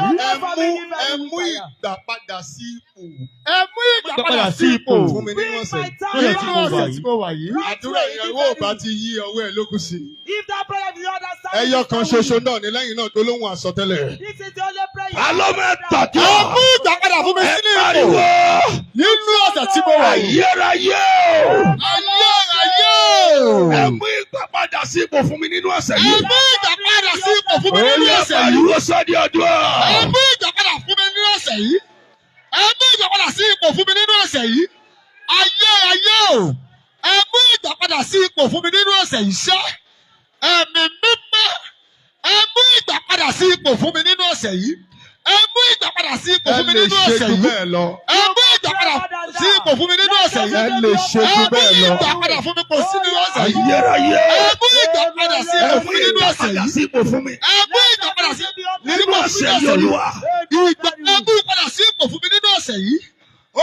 Ẹ mú ìgbà padà sí ipò Ẹ mú ìgbà padà sí ipò fún mi nínú ọ̀sẹ̀ yìí. nínú ọ̀sẹ̀ tí mo wà yìí. Àdúrà yẹn owó ò bá ti yí ọwọ́ ẹ lókun sí. If that prayer is not understand, Ẹyọ kan ṣoṣo náà ni lẹ́yìn náà tó lóhùn àsọtẹ́lẹ̀. This is the only prayer. Ta ló máa gbàdúrà? Ẹ mú ìgbà padà fún mi Ẹ sínú ipò pariwo nínú ọ̀sẹ̀ tí mo wà yìí. ayérayé o. Ayérayé o. Ẹ mú ìgbà padà sí ipò fún mi nínú ọ̀sẹ̀ Ẹ yìí. mú ìgbà padà sí ipò fún mi nínú Ó yá, ọ̀sẹ̀ yìí. pariwo sọ́dí ọdún. Ẹ mú ìgbà padà fún mi nínú ọ̀sẹ̀ yìí. Ẹ mú ìgbà padà sí ipò fún mi nínú ọ̀sẹ̀ yìí. Ayérayé o. Ẹ mú ìgbà padà sí ipò fún mi nínú ọ̀sẹ̀ yìí ṣá. Ẹ̀mí mímọ́. Ẹ mú ìgbà padà sí ipò fún mi nínú ọ̀sẹ̀ yìí. Ẹ mú ìgbà padà sí ipò Ẹ fún mi lè nínú ṣe ọ̀sẹ̀ jù yìí. bẹ́ẹ̀ lọ. Ẹ mú ìgbà padà sí ipò fún mi nínú ọ̀sẹ̀ yìí. Ẹ lè ṣe Ẹ jù mú bẹ́ẹ̀ lọ. ìgbà padà fún mi kò sí nínú ọ̀sẹ̀ yìí. Ayérayé. Ẹ mú ìgbà padà sí Ẹ ipò mú fún mi nínú ìgbà ọ̀sẹ̀ padà yìí. sí ipò fún mi. Ẹ mú ìgbà padà sí Nínú ipò fún mi ọ̀sẹ̀ nínú yìí ọ̀sẹ̀ yìí. Olúwa. Ìgbà ẹ mú padà sí ipò fún mi nínú ọ̀sẹ̀ yìí.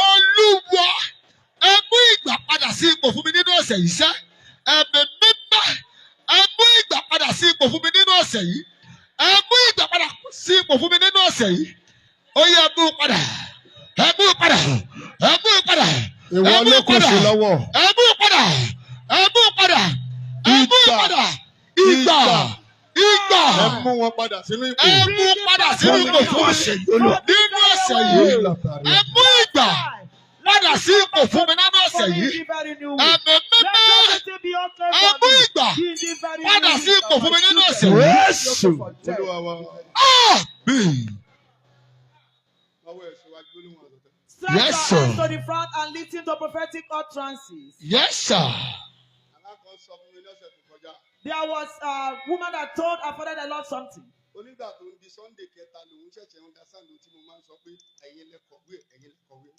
Olúwa, ẹ mú ìgbà padà sí ipò fún mi nínú ọ̀sẹ̀ yìí sẹ́. Ẹ̀mí mímọ́, ẹ mú ìgbà padà sí ipò fún mi nínú ọ̀sẹ̀ yìí. Ẹ mú ìgbà padà sí ipò fún mi nínú ọ̀sẹ̀ yìí. Ó yẹ ẹ mú padà. Ẹ mú padà. Ẹ mú padà. Ìwọ Ẹ mú ló kù padà. sí lọ́wọ́. Ẹ mú padà. Ẹ mú padà. Ẹ mú Ìgbà. padà. Ìgbà. Ìgbà. Ẹ mú wọn padà sínú ipò. Ẹ mú padà sínú ipò Nínú fún mi ọ̀sẹ̀ yìí Olúwa. nínú ọ̀sẹ̀ yìí. Ẹ mú ìgbà padà sí ipò fún mi nínú ọ̀sẹ̀ yìí. Ẹ̀mí mímọ́, ẹ mú ìgbà padà sí ipò fún mi nínú ọ̀sẹ̀ yìí. Jésù. Olúwa wa. Àmín. Ọwọ́ ẹ̀ síwájú gbólóhùn àsọtẹ́lẹ̀. Stretch Yes, your sir. hands to the front and listen to prophetic utterances. Yes, sir. Àlá kan sọ fún mi lọ́sẹ̀ tó kọjá. There was a woman that told her father the Lord something. Onígbà tó ń di Sunday kẹta lòun ṣẹ̀ṣẹ̀ understand ohun tí mo máa ń sọ pé ẹ̀yin lẹ kọ̀wé, ẹ̀yin lẹ kọ̀wé.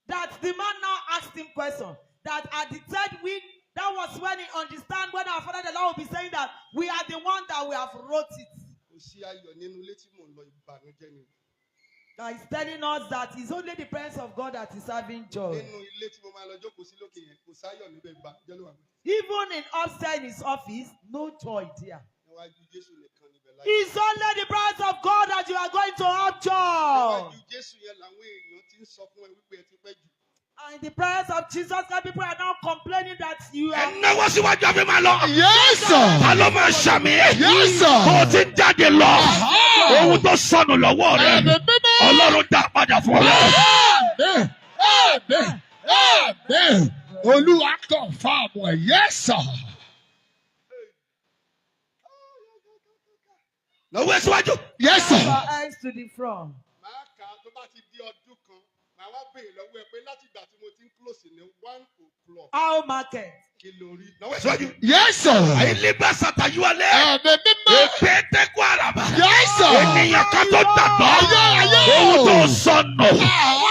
That the man now asked him question. That at the third week, that was when he understand when our father the Lord will be saying that we are the one that we have wrote it. Kò sí ayọ̀ nínú ilé tí mò ń lọ, ìbànújẹ́ ni. That is telling us that it's only the presence of God that is having joy. Nínú ilé tí mo máa lọ jókòó sí lókè yẹn, kò sáyọ̀ níbẹ̀, ìbànújẹ́ ló wà níbẹ̀. Even in upstairs in his office, no joy there. Níwájú Jésù nìkan níbẹ̀ láyé. It's only the presence of God that you are going to have joy. Níwájú Jésù yẹn làwọn èèyàn ti ń sọ fún ẹ wípé ẹ ti pẹ́ jù. And in the presence of Jesus, some people are now complaining that you Ẹ are. náwó síwájú àfi máa lọ. Yes, sir. Ta ló máa ṣàmì? Yes, sir. Bó o ti ń jáde lọ. Ohun tó sọnù lọ́wọ́ rẹ. Ẹ̀mí mímọ́. Ọlọ́run dá padà fún ọ. Àmín. Àmín. Àmín. Olúwa confirm ẹ̀. Yes, sir. Lọ́wọ́ ẹ síwájú. Yes, sir. Your eyes to the front. Màá kà á tó bá ti di ọdún kan, màá wá béèrè lọ́wọ́ ẹ pé láti ìgbà tí mo ti ń close ní 1 o'clock, How market? kí ló rí? Lọ́wọ́ ẹ síwájú. Yes, sir. Àyìnlẹ́gbà sàtàyúwalẹ̀. Ẹ̀mí mímọ́. Èpè tẹ́kọ̀ àràbà. Yes, sir. Ènìyàn kan tó gbàgbọ́. Ayé, ayé. Ohun tó sọnù.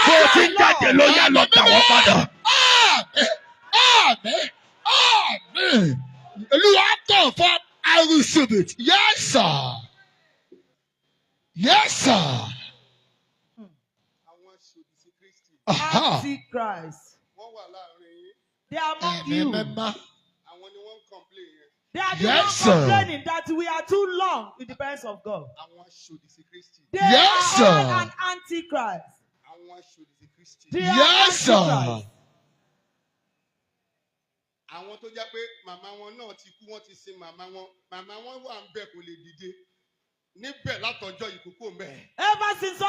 Bó o ti ń jáde ló yá lọ dà wọ́n padà. Àmín. Àmín. Àmín. Olúwa confirm, I receive it. Yes, sir. Yes, sir. Àwọn aṣòdì sí Kristi, Aha. Antichrist. wọ́n wà láàrin yín. They are among Ẹ̀mí you. mímọ́. Àwọn ni wọ́n ń complain yẹn. They are the Yes, ones sir. complaining that we are too long in the presence of God. Àwọn aṣòdì sí Kristi. They Yes, are all sir. an antichrist. Àwọn aṣòdì sí Kristi. They are Yes, sir. antichrist. Àwọn tó jẹ́ pé màmá wọn náà ti kú, wọ́n ti sin màmá wọn. Màmá wọn wà ń bẹ̀, kò lè dìde. Níbẹ̀ látọjọ́ ìkókó ń bẹ̀. Ever since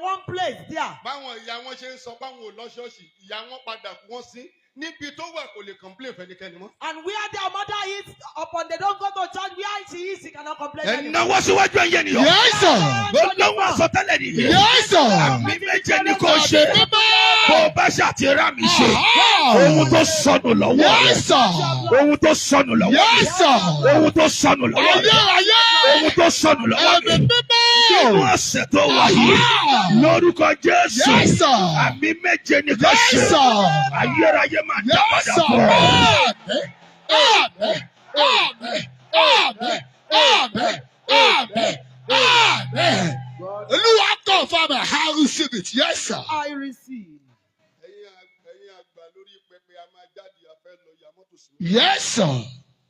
one place there. Báwọn ìyá wọn ṣe ń sọ báwọn ò lọ ṣọ́ọ̀ṣì, ìyá wọn padà kú, wọ́n sí níbi tó wà, kò lè complain fẹ́nikẹ́ni mọ́. And where their mother is, upon they don't go to church, where she is, she cannot complain Ẹ anymore. náwó síwájú, ẹ̀yẹ nìyọ. Yes, sir. Gbólóhùn àsọtẹ́lẹ̀ nìyẹn. Yes, sir. Àmì méje ni kò ṣe. Bó o bá ṣàtìrá mi ṣe. Ohun tó sọnù lọ́wọ́ rẹ̀. Yes, sir. Ohun tó sọnù lọ́wọ́ rẹ̀. Yes, sir. Ohun tó sọnù lọ́wọ́ rẹ̀. Ayérayé. Ohun tó sọnù lọ́wọ́ Ẹ̀mí rẹ̀. mímọ́. Nínú ọ̀sẹ̀ tó wà yìí. Lórúkọ Jésù. Yes, sir. Àmì méje ni kò ṣe. Yes, sir. Ayérayé máa dá Yes, padà sir. fún ọ. Amen. Amen. Amen. Amen. Amen. Amen. Olúwa confirm, I receive it. Yes, sir. I receive. Ẹ̀yin àgbà lórí pẹpẹ, a máa jáde, a fẹ́ lọ ya mọ́tò sí. Yes, sir.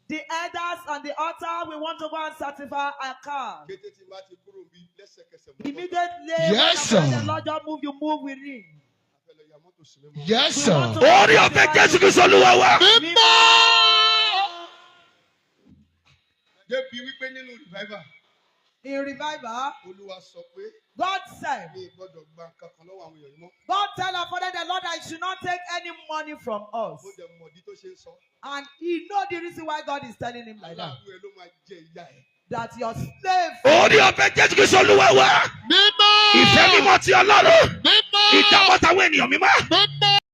The elders on the altar, we want to go and certify our car. Kété tí n bá ti kúrò níbí, lẹ́sẹ̀kẹsẹ̀ mo bọ́. Immediately, Yes, when sir. the Lord just move, you move with him. A fẹ́ lọ ya mọ́tò sí mímọ́. Yes, We sir. want to Oore ọ̀fẹ́ Jésù Kristi Olúwa wa. Mímọ́. Débi wípé nínú revival, In revival, Olúwa sọ pé God said, mi ì gbọ́dọ̀ gba nǹkan kan lọ́wọ́ àwọn èèyàn yìí mọ́. God tell our father the Lord that he should not take any money from us. Mo dẹ̀ mọ̀dí tó ṣe ń sọ. And he know the reason why God is telling him like that. Aláàbù ẹ ló máa jẹ ìyá ẹ. That your slave Oore ọ̀fẹ́ Jésù Kristi Olúwa wa. Mímọ́. Ìfẹ́ mímọ́ ti Ọlọ́run. Mímọ́. Ìdàpọ̀ táwọn ènìyàn mímọ́. Mímọ́.